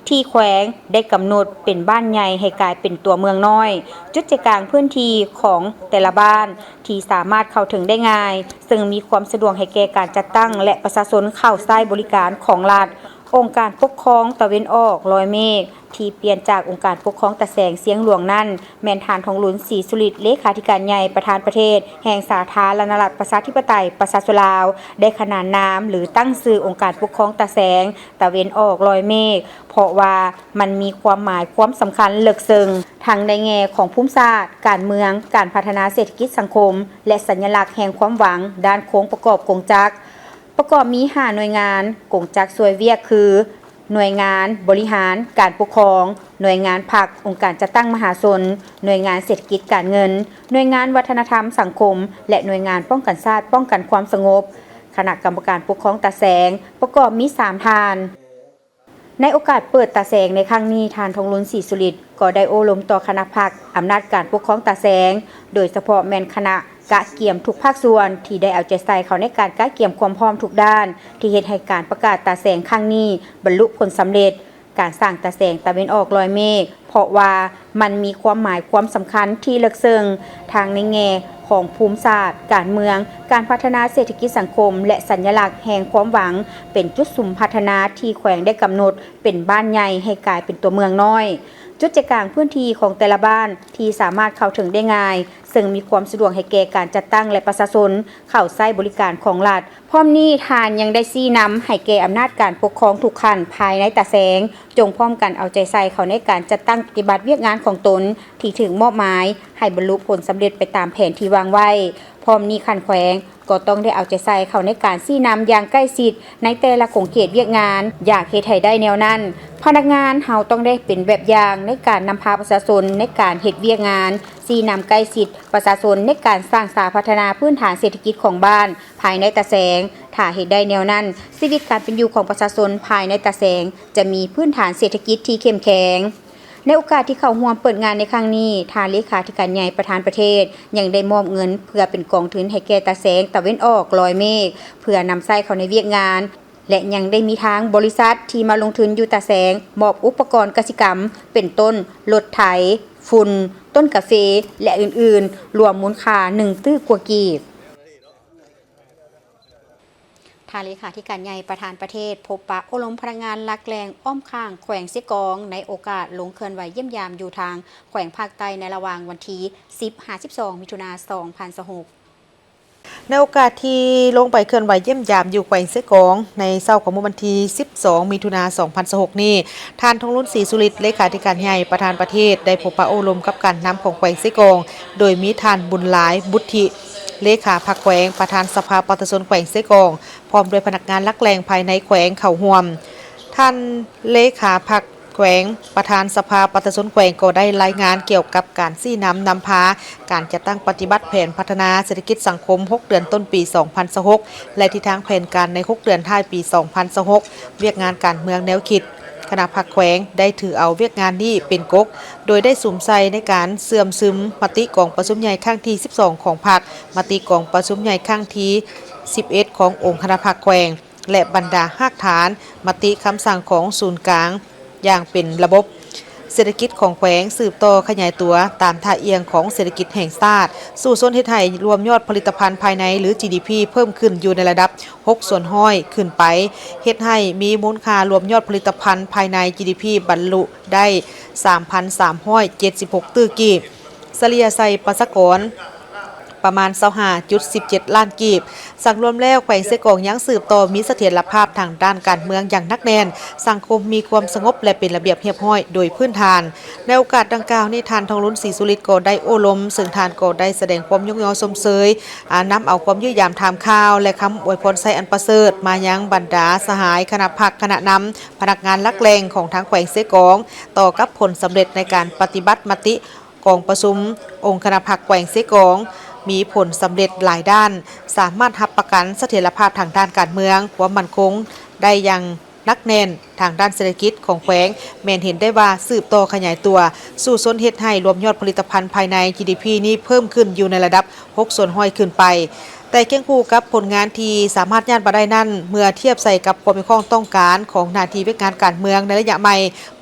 ທີ່ແຂວງໄດ້ກຳນົດເປັນບ້ານໃຫຍ່ໃຫ້ກາຍເປັນຕົວເມືອງນ້ອຍ, ຈຸດໃຈກາງພື້ນທີ່ຂອງແຕ່ລະບ້ານ ທີ່ສາມາດເຂົ້າເຖິງໄດ້ງ່າຍ, ເຊິ່ງມີຄວາມສະດວກໃຫ້ແກ່ການຈັດຕັ້ງ ແລະ ປະຊາຊົນເຂົ້າໃຊ້ບໍລິການຂອງລັດ. ອົງການປົກຄອງຕາເວັນອອກລອຍເມກ ທີ່ປ່ຽນຈາກອົງການປົກຄອງຕາແສງຊຽງຫຼວງນັ້ນ ແມ່ນທ່ານ ທອງລຸນ ສີສຸລິດ ເລຂາທິການໃຫຍ່ ປະທານປະເທດ ແຫ່ງສາທາລະນະລັດ ປະຊາທິປະໄຕ ປະຊາຊົນລາວ ໄດ້ຂນານນາມ ຫຼື ຕັ້ງຊື່ອົງການປົກຄອງຕາແສງຕາເວັນອອກລອຍເມກ ເພາະວ່າມັນມີຄວາມໝາຍຄວາມສຳຄັນເລິກເຊິ່ງ ທັງໃນແງ່ຂອງພູມສາດ, ການເມືອງ, ການພັດທະນາເສດຖະກິດສັງຄົມ ແລະ ສັນຍະລັກແຫ່ງຄວາມຫວັງດ້ານໂຄງປະກອບກົງຈັກ. ປະກອບມີຫ້າໜ່ວຍງານ ກົງຈັກຊ່ວຍວຽກຄື ໜ່ວຍງານບໍລິຫານການປົກຄອງ, ໜ່ວຍງານພັກ, ອົງການຈັດຕັ້ງມະຫາຊົນ, ໜ່ວຍງານເສດຖະກິດການເງິນ, ໜ່ວຍງານວັດທະນະທຳສັງຄົມ ແລະ ໜ່ວຍງານປ້ອງກັນຊາດປ້ອງກັນຄວາມສະຫງົບ. ຄະນະກຳມະການປົກຄອງຕາແສງປະກອບມີສາມທ່ານ. ໃນໂອກາດເປີດຕາແສງໃນຄັ້ງນີ້, ທ່ານ ທອງລຸນ ສີສຸລິດ ກໍໄດ້ໂອ້ລົມຕໍ່ຄະນະພັກອຳນາດການປົກຄອງຕາແສງ, ໂດຍສະເພາະແມ່ນຄະນະກະກຽມທຸກພາກສ່ວນທີ່ໄດ້ເອົາໃຈໃສ່ເຂົ້າໃນການກະກຽມຄວາມພ້ອມທຸກດ້ານ ທີ່ເຮັດໃຫ້ການປະກາດຕາແສງຄັ້ງນີ້ບັນລຸຜົນສຳເລັດ. ການສ້າງຕາແສງຕາເວັນອອກລອຍເມກ ເພາະວ່າມັນມີຄວາມໝາຍຄວາມສຳຄັນທີ່ເລິກເຊິ່ງ ທັງໃນແງ່ຂອງພູມສາດ, ການເມືອງ, ການພັດທະນາເສດຖະກິດສັງຄົມ ແລະ ສັນຍະລັກແຫ່ງຄວາມຫວັງ ເປັນຈຸດສຸມພັດທະນາທີ່ແຂວງໄດ້ກຳນົດ ເປັນບ້ານໃຫຍ່ໃຫ້ກາຍເປັນຕົວເມືອງນ້ອຍ. ຈຸດໃຈກາງພື້ນທີ່ຂອງແຕ່ລະບ້ານທີ່ສາມາດເຂົ້າເຖິງໄດ້ງ່າຍ, ເຊິ່ງມີຄວາມສະດວກໃຫ້ແກ່ການຈັດຕັ້ງ ແລະ ປະຊາຊົນເຂົ້າໃຊ້ບໍລິການຂອງລັດ. ພ້ອມນີ້, ທ່ານຍັງໄດ້ຊີ້ນຳໃຫ້ແກ່ອຳນາດການປົກຄອງທຸກຂັ້ນພາຍໃນຕາແສງ, ຈົ່ງພ້ອມກັນເອົາໃຈໃສ່ເຂົ້າໃນການຈັດຕັ້ງປະຕິບັດວຽກງານຂອງຕົນທີ່ຖືກມອບໝາຍ ໃຫ້ບັນລຸຜົນສຳເລັດໄປຕາມແຜນທີ່ວາງໄວ້. ພ້ອມນີ້, ຂັ້ນແຂວງ ກໍຕ້ອງໄດ້ເອົາໃຈໃສ່ເຂົ້າໃນການຊີ້ນຳຢ່າງໃກ້ຊິດໃນແຕ່ລະຂົງເຂດວຽກງານ. ຢາກເຮັດໃຫ້ໄດ້ແນວນັ້ນ, ພະນັກງານເຮົາຕ້ອງໄດ້ເປັນແບບຢ່າງໃນການນຳພາປະຊາຊົນໃນການເຮັດວຽກງານ, ຊີ້ນຳໃກ້ຊິດປະຊາຊົນໃນການສ້າງສາພັດທະນາພື້ນຖານເສດຖະກິດຂອງບ້ານພາຍໃນຕາແສງ. ຖ້າເຮັດໄດ້ແນວນັ້ນ, ຊີວິດການເປັນຢູ່ຂອງປະຊາຊົນພາຍໃນຕາແສງຈະມີພື້ນຖານເສດຖະກິດທີ່ເຂັ້ມແຂງ. ໃນໂອກາດທີ່ເຂົ້າຮ່ວມເປີດງານໃນຄັ້ງນີ້, ທ່ານເລຂາທິການໃຫຍ່ປະທານປະເທດ ຍັງໄດ້ມອບເງິນເພື່ອເປັນກອງທຶນໃຫ້ແກ່ຕາແສງຕາເວັນອອກລອຍເມກ ເພື່ອນຳໃຊ້ເຂົ້າໃນວຽກງານ ແລະ ຍັງໄດ້ມີທາງບໍລິສັດທີ່ມາລົງທຶນຢູ່ຕາແສງ ມອບອຸປະກອນກະສິກຳ ເປັນຕົ້ນ ລົດໄຖ, ຝຸ່ນ, ຕົ້ນກາເຟ ແລະ ອື່ນໆ ລວມມູນຄ່າໜຶ່ງຕື້ກວ່າກີບ. ທ່ານເລຂາທິການໃຫຍ່ປະທານປະເທດ ພົບປະໂອ້ລົມພະນັກງານຫຼັກແຫຼ່ງອ້ອມຂ້າງແຂວງເຊກອງ ໃນໂອກາດລົງເຄື່ອນໄຫວຢ້ຽມຢາມຢູ່ທາງແຂວງພາກໃຕ້ ໃນລະຫວ່າງວັນທີສິບ ຫາ ສິບສອງ ມິຖຸນາ ສອງພັນຊາວຫົກ. ໃນໂອກາດທີ່ລົງໄປເຄື່ອນໄຫວຢ້ຽມຢາມຢູ່ແຂວງເຊກອງ ໃນເຊົ້າຂອງມື້ວັນທີສິບສອງ ມິຖຸນາ ສອງພັນຊາວຫົກນີ້, ທ່ານ ທອງລຸນ ສີສຸລິດ ເລຂາທິການໃຫຍ່ປະທານປະເທດ ໄດ້ພົບປະໂອ້ລົມກັບການນຳຂອງແຂວງເຊກອງ ໂດຍມີທ່ານ ບຸນຫຼາຍ ບຸດທິ ເລຂາພັກແຂວງ, ປະທານສະພາປະຊາຊົນແຂວງເຊກອງ, ພ້ອມດ້ວຍພະນັກງານຫຼັກແຫຼ່ງພາຍໃນແຂວງເຂົ້າຮ່ວມ. ທ່ານເລຂາພັກແຂວງ, ປະທານສະພາປະຊາຊົນແຂວງ ກໍໄດ້ລາຍງານກ່ຽວກັບການຊີ້ນຳນຳພາການຈັດຕັ້ງປະຕິບັດແຜນພັດທະນາເສດຖະກິດສັງຄົມຫົກເດືອນຕົ້ນປີສອງພັນຊາວຫົກ ແລະ ທິດທາງແຜນການໃນຫົກເດືອນທ້າຍປີສອງພັນຊາວຫົກ, ວຽກງານການເມືອງແນວຄິດ. ຄະນະພັກແຂວງໄດ້ຖືເອົາວຽກງານນີ້ເປັນກົກ, ໂດຍໄດ້ສຸມໃສ່ໃນການເຊື່ອມຊຶມມະຕິກອງປະຊຸມໃຫຍ່ຄັ້ງທີສິບສອງຂອງພັກ, ມະຕິກອງປະຊຸມໃຫຍ່ຄັ້ງທີສິບເອັດຂອງອົງຄະນະພັກແຂວງ ແລະ ບັນດາຮາກຖານມະຕິຄຳສັ່ງຂອງສູນກາງຢ່າງເປັນລະບົບ. ເສດຖະກິດຂອງແຂວງສືບຕໍ່ຂະຫຍາຍຕົວຕາມທ່າອ່ຽງຂອງເສດຖະກິດແຫ່ງຊາດ, ສູ້ຊົນເຮັດໃຫ້ລວມຍອດຜະລິດຕະພັນພາຍໃນ ຫຼື ຈີດີພີ ເພີ່ມຂຶ້ນຢູ່ໃນລະດັບຫົກສ່ວນຮ້ອຍຂຶ້ນໄປ, ເຮັດໃຫ້ມີມູນຄ່າລວມຍອດຜະລິດຕະພັນພາຍໃນ ຈີດີພີ ບັນລຸໄດ້ສາມພັນສາມຮ້ອຍເຈັດສິບຫົກຕື້ກີບ, ສະເລ່ຍໃສ່ປະຊາກອນປະມານຊາວຫ້າຈຸດສິບເຈັດລ້ານກີບ. ສັງລວມແລ້ວ, ແຂວງເຊກອງຍັງສືບຕໍ່ມີສະຖຽນລະພາບທາງດ້ານການເມືອງຢ່າງໜັກແໜ້ນ, ສັງຄົມມີຄວາມສະຫງົບ ແລະ ເປັນລະບຽບຮຽບຮ້ອຍໂດຍພື້ນຖານ. ໃນໂອກາດດັ່ງກ່າວນີ້, ທ່ານ ທອງລຸນ ສີສຸລິດ ກໍໄດ້ໂອ້ລົມ, ເຊິ່ງທ່ານກໍໄດ້ສະແດງຄວາມຍົກຍ້ອງຊົມເຊີຍ, ອາ, ນຳເອົາຄວາມຢ້ຽມຢາມຖາມຂ່າວ ແລະ ຄຳອວຍພອນໄຊອັນປະເສີດມາຍັງບັນດາສະຫາຍຄະນະພັກ, ຄະນະນຳ, ພະນັກງານຫຼັກແຫຼ່ງຂອງທາງແຂວງເຊກອງ ຕໍ່ກັບຜົນສຳເລັດໃນການປະຕິບັດມະຕິ ກອງປະຊຸມອົງຄະນະພັກແຂວງເຊກອງ ມີຜົນສຳເລັດຫຼາຍດ້ານ, ສາມາດຮັບປະກັນສະຖຽນລະພາບທາງດ້ານການເມືອງ, ຄວາມໝັ້ນຄົງໄດ້ຢ່າງໜັກແໜ້ນ. ທາງດ້ານເສດຖະກິດຂອງແຂວງແມ່ນເຫັນໄດ້ວ່າສືບຕໍ່ຂະຫຍາຍຕົວ, ສູ້ຊົນເຮັດໃຫ້ລວມຍອດຜະລິດຕະພັນພາຍໃນ ຈີດີພີ ນີ້ເພີ່ມຂຶ້ນຢູ່ໃນລະດັບຫົກສ່ວນຮ້ອຍຂຶ້ນໄປ. ແຕ່ຄຽງຄູ່ກັບຜົນງານທີ່ສາມາດຍາດມາໄດ້ນັ້ນ, ເມື່ອທຽບໃສ່ກັບຄວາມມີຄວາມຕ້ອງການຂອງໜ້າທີ່ວຽກງານການເມືອງໃນໄລຍະໃໝ່,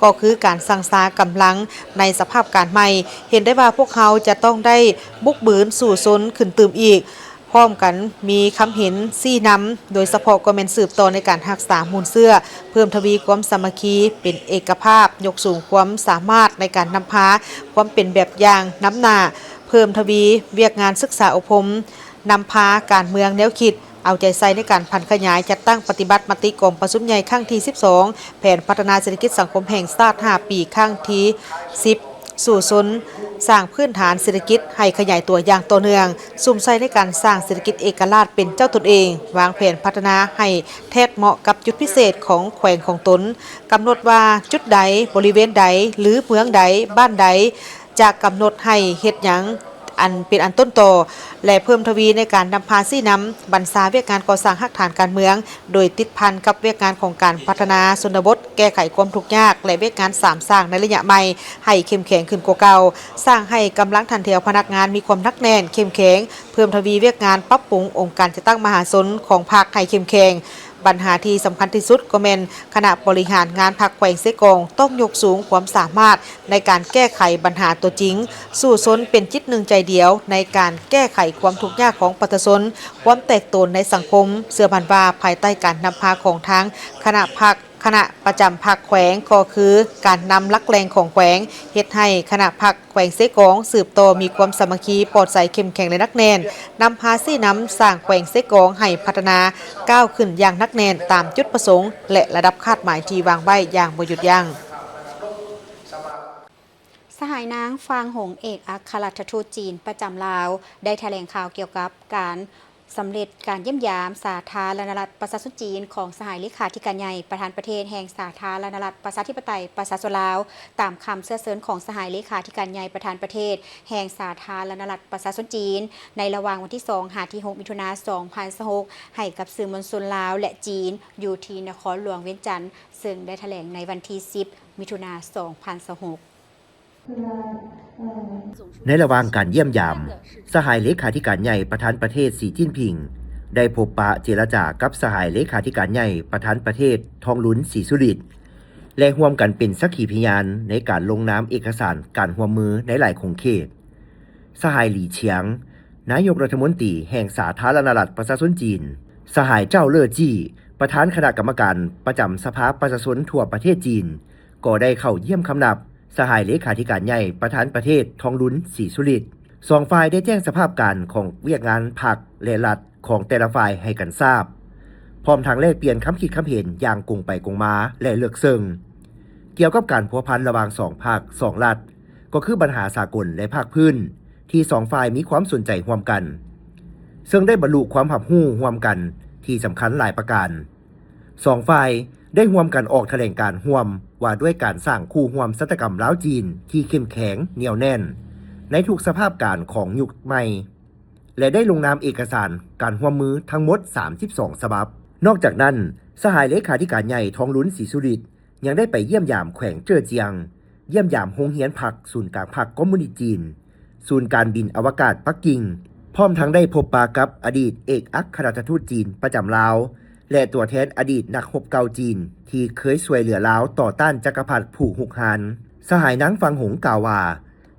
ກໍຄືການສັ່ງຊາກຳລັງໃນສະພາບການໃໝ່, ເຫັນໄດ້ວ່າພວກເຮົາຈະຕ້ອງໄດ້ບຸກບືນສູ້ຊົນຂຶ້ນຕື່ມອີກ. ພ້ອມກັນມີຄຳເຫັນຊີ້ນຳ, ໂດຍສະເພາະກໍແມ່ນສືບຕໍ່ໃນການຮັກສາມູນເຊື້ອ, ເພີ່ມທະວີຄວາມສາມັກຄີ, ເປັນເອກະພາບ, ຍົກສູງຄວາມສາມາດໃນການນຳພາ, ຄວາມເປັນແບບຢ່າງນຳໜ້າ, ເພີ່ມທະວີວຽກງານສຶກສາອົບຮົມ, ນຳພາການເມືອງແນວຄິດ, ເອົາໃຈໃສ່ໃນການຜັນຂະຫຍາຍຈັດຕັ້ງປະຕິບັດມະຕິກອງປະຊຸມໃຫຍ່ຄັ້ງທີສິບສອງ ແຜນພັດທະນາເສດຖະກິດສັງຄົມແຫ່ງຊາດຫ້າປີ ຄັ້ງທີສິບ ສູ້ຊົນສ້າງພື້ນຖານເສດຖະກິດໃຫ້ຂະຫຍາຍຕົວຢ່າງຕໍ່ເນື່ອງ, ສຸມໃສ່ໃນການສ້າງເສດຖະກິດເອກະລາດເປັນເຈົ້າຕົນເອງ, ວາງແຜນພັດທະນາໃຫ້ແທດເໝາະກັບຈຸດພິເສດຂອງແຂວງຂອງຕົນ, ກຳນົດວ່າຈຸດໃດ, ບໍລິເວນໃດ ຫຼື ເມືອງໃດ, ບ້ານໃດ ຈະກຳນົດໃຫ້ເຮັດຫຍັງ ອັນເປັນອັນຕົ້ນຕໍ ແລະ ເພີ່ມທະວີໃນການນຳພາຊີ້ນຳບັນຊາວຽກງານກໍ່ສ້າງຮາກຖານການເມືອງ, ໂດຍຕິດພັນກັບວຽກງານຂອງການພັດທະນາຊົນນະບົດ, ແກ້ໄຂຄວາມທຸກຍາກ ແລະ ວຽກງານສາມສ້າງໃນໄລຍະໃໝ່ໃຫ້ເຂັ້ມແຂງຂຶ້ນກວ່າເກົ່າ, ສ້າງໃຫ້ກຳລັງຖັນແຖວພະນັກງານມີຄວາມໜັກແໜ້ນ, ເຂັ້ມແຂງ, ເພີ່ມທະວີວຽກງານປັບປຸງອົງການຈັດຕັ້ງມະຫາຊົນຂອງພັກໃຫ້ເຂັ້ມແຂງ. ບັນຫາທີ່ສຳຄັນທີ່ສຸດກໍແມ່ນຄະນະບໍລິຫານງານພັກແຂວງເຊກອງຕ້ອງຍົກສູງຄວາມສາມາດ ໃນການແກ້ໄຂບັນຫາຕົວຈິງ, ສູ້ຊົນເປັນຈິດໜຶ່ງໃຈດຽວໃນການແກ້ໄຂຄວາມທຸກຍາກຂອງປະຊາຊົນ, ຄວາມແຕກໂຕນໃນສັງຄົມ. ເຊື່ອໝັ້ນວ່າພາຍໃຕ້ການນຳພາຂອງທາງຄະນະພັກ, ຄະນະປະຈຳພັກແຂວງ ກໍຄືການນຳຫຼັກແຫຼ່ງຂອງແຂວງ, ເຮັດໃຫ້ຄະນະພັກແຂວງເຊກອງສືບຕໍ່ມີຄວາມສາມັກຄີ, ປອດໃສ, ເຂັ້ມແຂງ ແລະ ໜັກແໜ້ນ, ນຳພາຊີ້ນຳສ້າງແຂວງເຊກອງໃຫ້ພັດທະນາກ້າວຂຶ້ນຢ່າງໜັກແໜ້ນຕາມຈຸດປະສົງ ແລະ ລະດັບຄາດໝາຍທີ່ວາງໄວ້ຢ່າງບໍ່ຢຸດຢັ້ງ. ສະຫາຍນາງ ຟາງຫົງ ເອກອັກຄະລັດຖະທູດຈີນປະຈຳລາວ ໄດ້ຖະແຫຼງຂ່າວກ່ຽວກັບການສຳເລັດການຢ້ຽມຢາມສາທາລະນະລັດປະຊາຊົນຈີນຂອງສະຫາຍເລຂາທິການໃຫຍ່ປະທານປະເທດແຫ່ງສາທາລະນະລັດປະຊາທິປະໄຕປະຊາຊົນລາວ, ຕາມຄຳເຊື້ອເຊີນຂອງສະຫາຍເລຂາທິການໃຫຍ່ປະທານປະເທດແຫ່ງສາທາລະນະລັດປະຊາຊົນຈີນ ໃນລະຫວ່າງວັນທີສອງຫາທີຫົກ ມິຖຸນາ ສອງພັນຊາວຫົກ ໃຫ້ກັບສື່ມວນຊົນລາວ ແລະ ຈີນ ຢູ່ທີ່ນະຄອນຫຼວງວຽງຈັນ, ເຊິ່ງໄດ້ຖະແຫຼງໃນວັນທີສິບ ມິຖຸນາ ສອງພັນຊາວຫົກ. ໃນລະຫວ່າງການຢ້ຽມຢາມ, ສະຫາຍເລຂາທິການໃຫຍ່ປະທານປະເທດ ສີ ຈິ້ນຜິງ ໄດ້ພົບປະເຈລະຈາກັບສະຫາຍເລຂາທິການໃຫຍ່ປະທານປະເທດ ທອງລຸນ ສີສຸລິດ ແລະ ຮ່ວມກັນເປັນສັກຂີພະຍານໃນການລົງນາມເອກະສານການຮ່ວມມືໃນຫຼາຍຂົງເຂດ. ສະຫາຍ ຫຼີ ຊຽງ ນາຍົກລັດຖະມົນຕີແຫ່ງສາທາລະນະລັດປະຊາຊົນຈີນ, ສະຫາຍ ເຈົ້າ ເລີ້ ຈີ້ ປະທານຄະນະກຳມະການປະຈຳສະພາປະຊາຊົນທົ່ວປະເທດຈີນ ກໍໄດ້ເຂົ້າຢ້ຽມຄຳນັບສະຫາຍເລຂາທິການໃຫຍ່ປະທານປະເທດ ທອງລຸນ ສີສຸລິດ. ສອງຝ່າຍໄດ້ແຈ້ງສະພາບການຂອງວຽກງານພັກ ແລະ ລັດຂອງແຕ່ລະຝ່າຍໃຫ້ກັນຊາບ, ພ້ອມທັງແລກປ່ຽນຄຳຄິດຄຳເຫັນຢ່າງກົງໄປກົງມາ ແລະ ເລິກເຊິ່ງ ກ່ຽວກັບການພົວພັນລະຫວ່າງສອງພັກ, ສອງລັດ, ກໍຄືບັນຫາສາກົນ ແລະ ພາກພື້ນ ທີ່ສອງຝ່າຍມີຄວາມສົນໃຈຮ່ວມກັນ, ເຊິ່ງໄດ້ບັນລຸຄວາມຮັບຮູ້ຮ່ວມກັນທີ່ສຳຄັນຫຼາຍປະການ. ສອງຝ່າຍໄດ້ຮ່ວມກັນອອກຖະແຫຼງການຮ່ວມວ່າດ້ວຍການສ້າງຄູ່ຮ່ວມຊະຕາກຳລາວ-ຈີນທີ່ເຂັ້ມແຂງ, ໜຽວແໜ້ນ ໃນທຸກສະພາບການຂອງຍຸກໃໝ່ ແລະ ໄດ້ລົງນາມເອກະສານການຮ່ວມມືທັງໝົດສາມສິບສອງສະບັບ. ນອກຈາກນັ້ນ, ສະຫາຍເລຂາທິການໃຫຍ່ ທອງລຸນ ສີສຸລິດ ຍັງໄດ້ໄປຢ້ຽມຢາມແຂວງເຈີ້ອຈຽງ, ຢ້ຽມຢາມໂຮງຮຽນພັກ, ສູນກາງພັກຄອມມູນິດຈີນ, ສູນການບິນອະວະກາດປັກກິ່ງ, ພ້ອມທັງໄດ້ພົບປະກັບອະດີດເອກອັກຄະລັດຖະທູດຈີນປະຈຳລາວ ແລະ ຕົວແທນອະດີດນັກຮົບເກົ່າຈີນທີ່ເຄີຍຊ່ວຍເຫຼືອລາວຕໍ່ຕ້ານຈັກກະພັດຜູ້ຮຸກຮານ. ສະຫາຍນາງ ຟາງຫົງ ກ່າວວ່າ,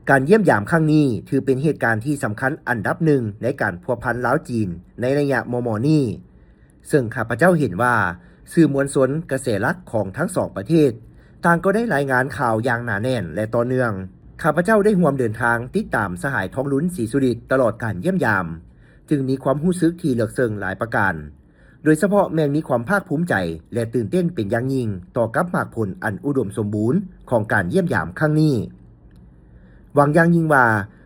ການຢ້ຽມຢາມຄັ້ງນີ້ຖືເປັນເຫດການທີ່ສຳຄັນອັນດັບໜຶ່ງໃນການພົວພັນລາວ-ຈີນໃນໄລຍະມໍ່ໆນີ້. ເຊິ່ງຂ້າພະເຈົ້າເຫັນວ່າ ສື່ມວນຊົນ, ກະແສຫຼັກຂອງທັງສອງປະເທດ ຕ່າງກໍໄດ້ລາຍງານຂ່າວຢ່າງໜາແໜ້ນ ແລະ ຕໍ່ເນື່ອງ. ຂ້າພະເຈົ້າໄດ້ຮ່ວມເດີນທາງຕິດຕາມສະຫາຍ ທອງລຸນ ສີສຸລິດ ຕະຫຼອດການຢ້ຽມຢາມ, ຈຶ່ງມີຄວາມຮູ້ສຶກທີ່ເລິກເຊິ່ງຫຼາຍປະການ, ໂດຍສະເພາະແມ່ນມີຄວາມພາກພູມໃຈ ແລະ ຕື່ນເຕັ້ນເປັນຢ່າງຍິ່ງຕໍ່ກັບໝາກຜົນອັນອຸດົມສົມບູນຂອງການຢ້ຽມຢາມຄັ້ງນີ້. ຫວັງຢ່າງຍິ່ງວ່າ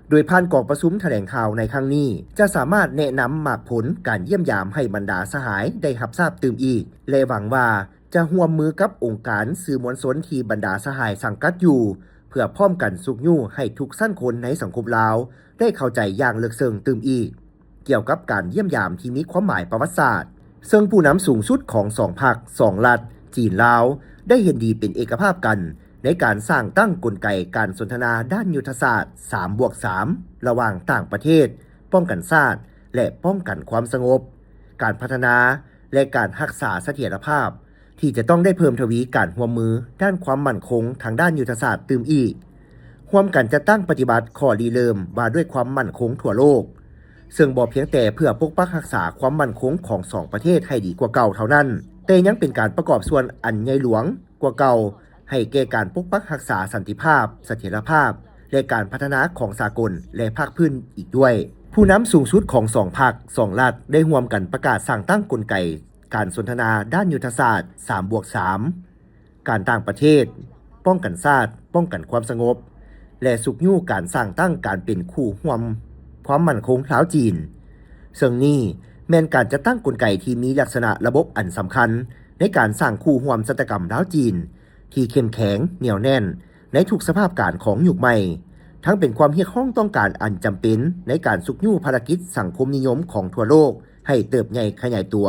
ໂດຍຜ່ານກອງປະຊຸມຖະແຫຼງຂ່າວໃນຄັ້ງນີ້ ຈະສາມາດແນະນຳໝາກຜົນການຢ້ຽມຢາມໃຫ້ບັນດາສະຫາຍໄດ້ຮັບຊາບຕື່ມອີກ ແລະ ຫວັງວ່າຈະຮ່ວມມືກັບອົງການສື່ມວນຊົນທີ່ບັນດາສະຫາຍສັງກັດຢູ່ ເພື່ອພ້ອມກັນຊຸກຍູ້ໃຫ້ທຸກຊັ້ນຄົນໃນສັງຄົມລາວໄດ້ເຂົ້າໃຈຢ່າງເລິກເຊິ່ງຕື່ມອີກ ກ່ຽວກັບການຢ້ຽມຢາມທີ່ມີຄວາມໝາຍປະຫວັດສາດ, ເຊິ່ງຜູ້ນຳສູງສຸດຂອງສອງພັກ, ສອງລັດ, ຈີນ-ລາວ ໄດ້ເຫັນດີເປັນເອກະພາບກັນ ໃນການສ້າງຕັ້ງກົນໄກການສົນທະນາດ້ານຍຸດທະສາດ ສາມບວກສາມ ລະຫວ່າງຕ່າງປະເທດ, ປ້ອງກັນຊາດ ແລະ ປ້ອງກັນຄວາມສະຫງົບ, ການພັດທະນາ ແລະ ການຮັກສາສະຖຽນລະພາບ ທີ່ຈະຕ້ອງໄດ້ເພີ່ມທະວີການຮ່ວມມືດ້ານຄວາມໝັ້ນຄົງທາງດ້ານຍຸດທະສາດຕື່ມອີກ, ຮ່ວມກັນຈັດຕັ້ງປະຕິບັດຂໍ້ລິເລີ່ມວ່າດ້ວຍຄວາມໝັ້ນຄົງທົ່ວໂລກ, ເຊິ່ງບໍ່ພຽງແຕ່ເພື່ອປົກປັກຮັກສາຄວາມໝັ້ນຄົງຂອງສອງປະເທດໃຫ້ດີກວ່າເກົ່າເທົ່ານັ້ນ, ແຕ່ຍັງເປັນການປະກອບສ່ວນອັນໃຫຍ່ຫຼວງກວ່າເກົ່າ ໃຫ້ແກ່ການປົກປັກຮັກສາສັນຕິພາບ, ສະຖຽນລະພາບ ແລະ ການພັດທະນາຂອງສາກົນ ແລະ ພາກພື້ນອີກດ້ວຍ. ຜູ້ນຳສູງສຸດຂອງສອງພັກ, ສອງລັດ ໄດ້ຮ່ວມກັນປະກາດສ້າງຕັ້ງກົນໄກການສົນທະນາດ້ານຍຸດທະສາດ ສາມບວກສາມ ການຕ່າງປະເທດ, ປ້ອງກັນຊາດ, ປ້ອງກັນຄວາມສະຫງົບ ແລະ ຊຸກຍູ້ການສ້າງຕັ້ງການເປັນຄູ່ຮ່ວມຄວາມໝັ້ນຄົງລາວຈີນ. ເຊິ່ງນີ້ແມ່ນການຈັດຕັ້ງກົນໄກທີ່ມີລັກສະນະລະບົບອັນສຳຄັນ ໃນການສ້າງຄູ່ຮ່ວມຊະຕາກຳລາວຈີນ ທີ່ເຂັ້ມແຂງ, ໜຽວແໜ້ນ ໃນທຸກສະພາບການຂອງຍຸກໃໝ່, ທັງເປັນຄວາມຮຽກຮ້ອງຕ້ອງການອັນຈຳເປັນໃນການຊຸກຍູ້ພາລະກິດສັງຄົມນິຍົມຂອງທົ່ວໂລກໃຫ້ເຕີບໃຫຍ່ຂະຫຍາຍຕົວ.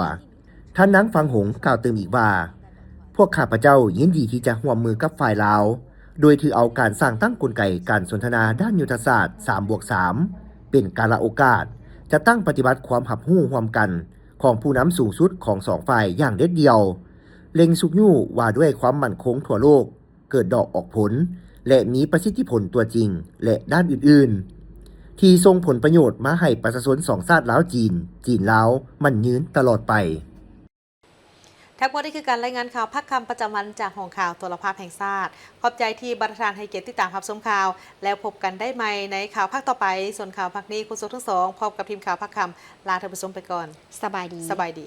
ທ່ານນາງ ຟາງ ຫົງ ກ່າວຕື່ມອີກວ່າ, ພວກຂ້າພະເຈົ້າຍິນດີທີ່ຈະຮ່ວມມືກັບຝ່າຍລາວ, ໂດຍຖືເອົາການສ້າງຕັ້ງກົນໄກການສົນທະນາດ້ານຍຸດທະສາດ ສາມບວກສາມ ເປັນກາລະໂອກາດ ຈັດຕັ້ງປະຕິບັດຄວາມຮັບຮູ້ຮ່ວມກັນຂອງຜູ້ນຳສູງສຸດຂອງສອງຝ່າຍຢ່າງເດັດດ່ຽວ, ເລັ່ງຊຸກຍູ້ວ່າດ້ວຍຄວາມໝັ້ນຄົງທົ່ວໂລກ ເກີດດອກອອກຜົນ ແລະ ມີປະສິດທິຜົນຕົວຈິງ ແລະ ດ້ານອື່ນໆ ທີ່ສົ່ງຜົນປະໂຫຍດມາໃຫ້ປະຊາຊົນສອງຊາດລາວ-ຈີນ, ຈີນ-ລາວ ໝັ້ນຍືນຕະຫຼອດໄປ. ທັງໝົດນີ້ຄືການລາຍງານຂ່າວພາກຄ່ຳປະຈຳວັນຈາກຫ້ອງຂ່າວໂທລະພາບແຫ່ງຊາດ. ຂອບໃຈທີ່ບັນດາທ່ານໃຫ້ກຽດຕິດຕາມຮັບຊົມຂ່າວ, ແລ້ວພົບກັນໄດ້ໃໝ່ໃນຂ່າວພາກຕໍ່ໄປ. ສ່ວນຂ່າວພາກນີ້ ໂຄສົກທັງສອງພ້ອມກັບທີມຂ່າວພາກຄ່ຳ ລາທ່ານຜູ້ຊົມໄປກ່ອນ. ສະບາຍດີ. ສະບາຍດີ.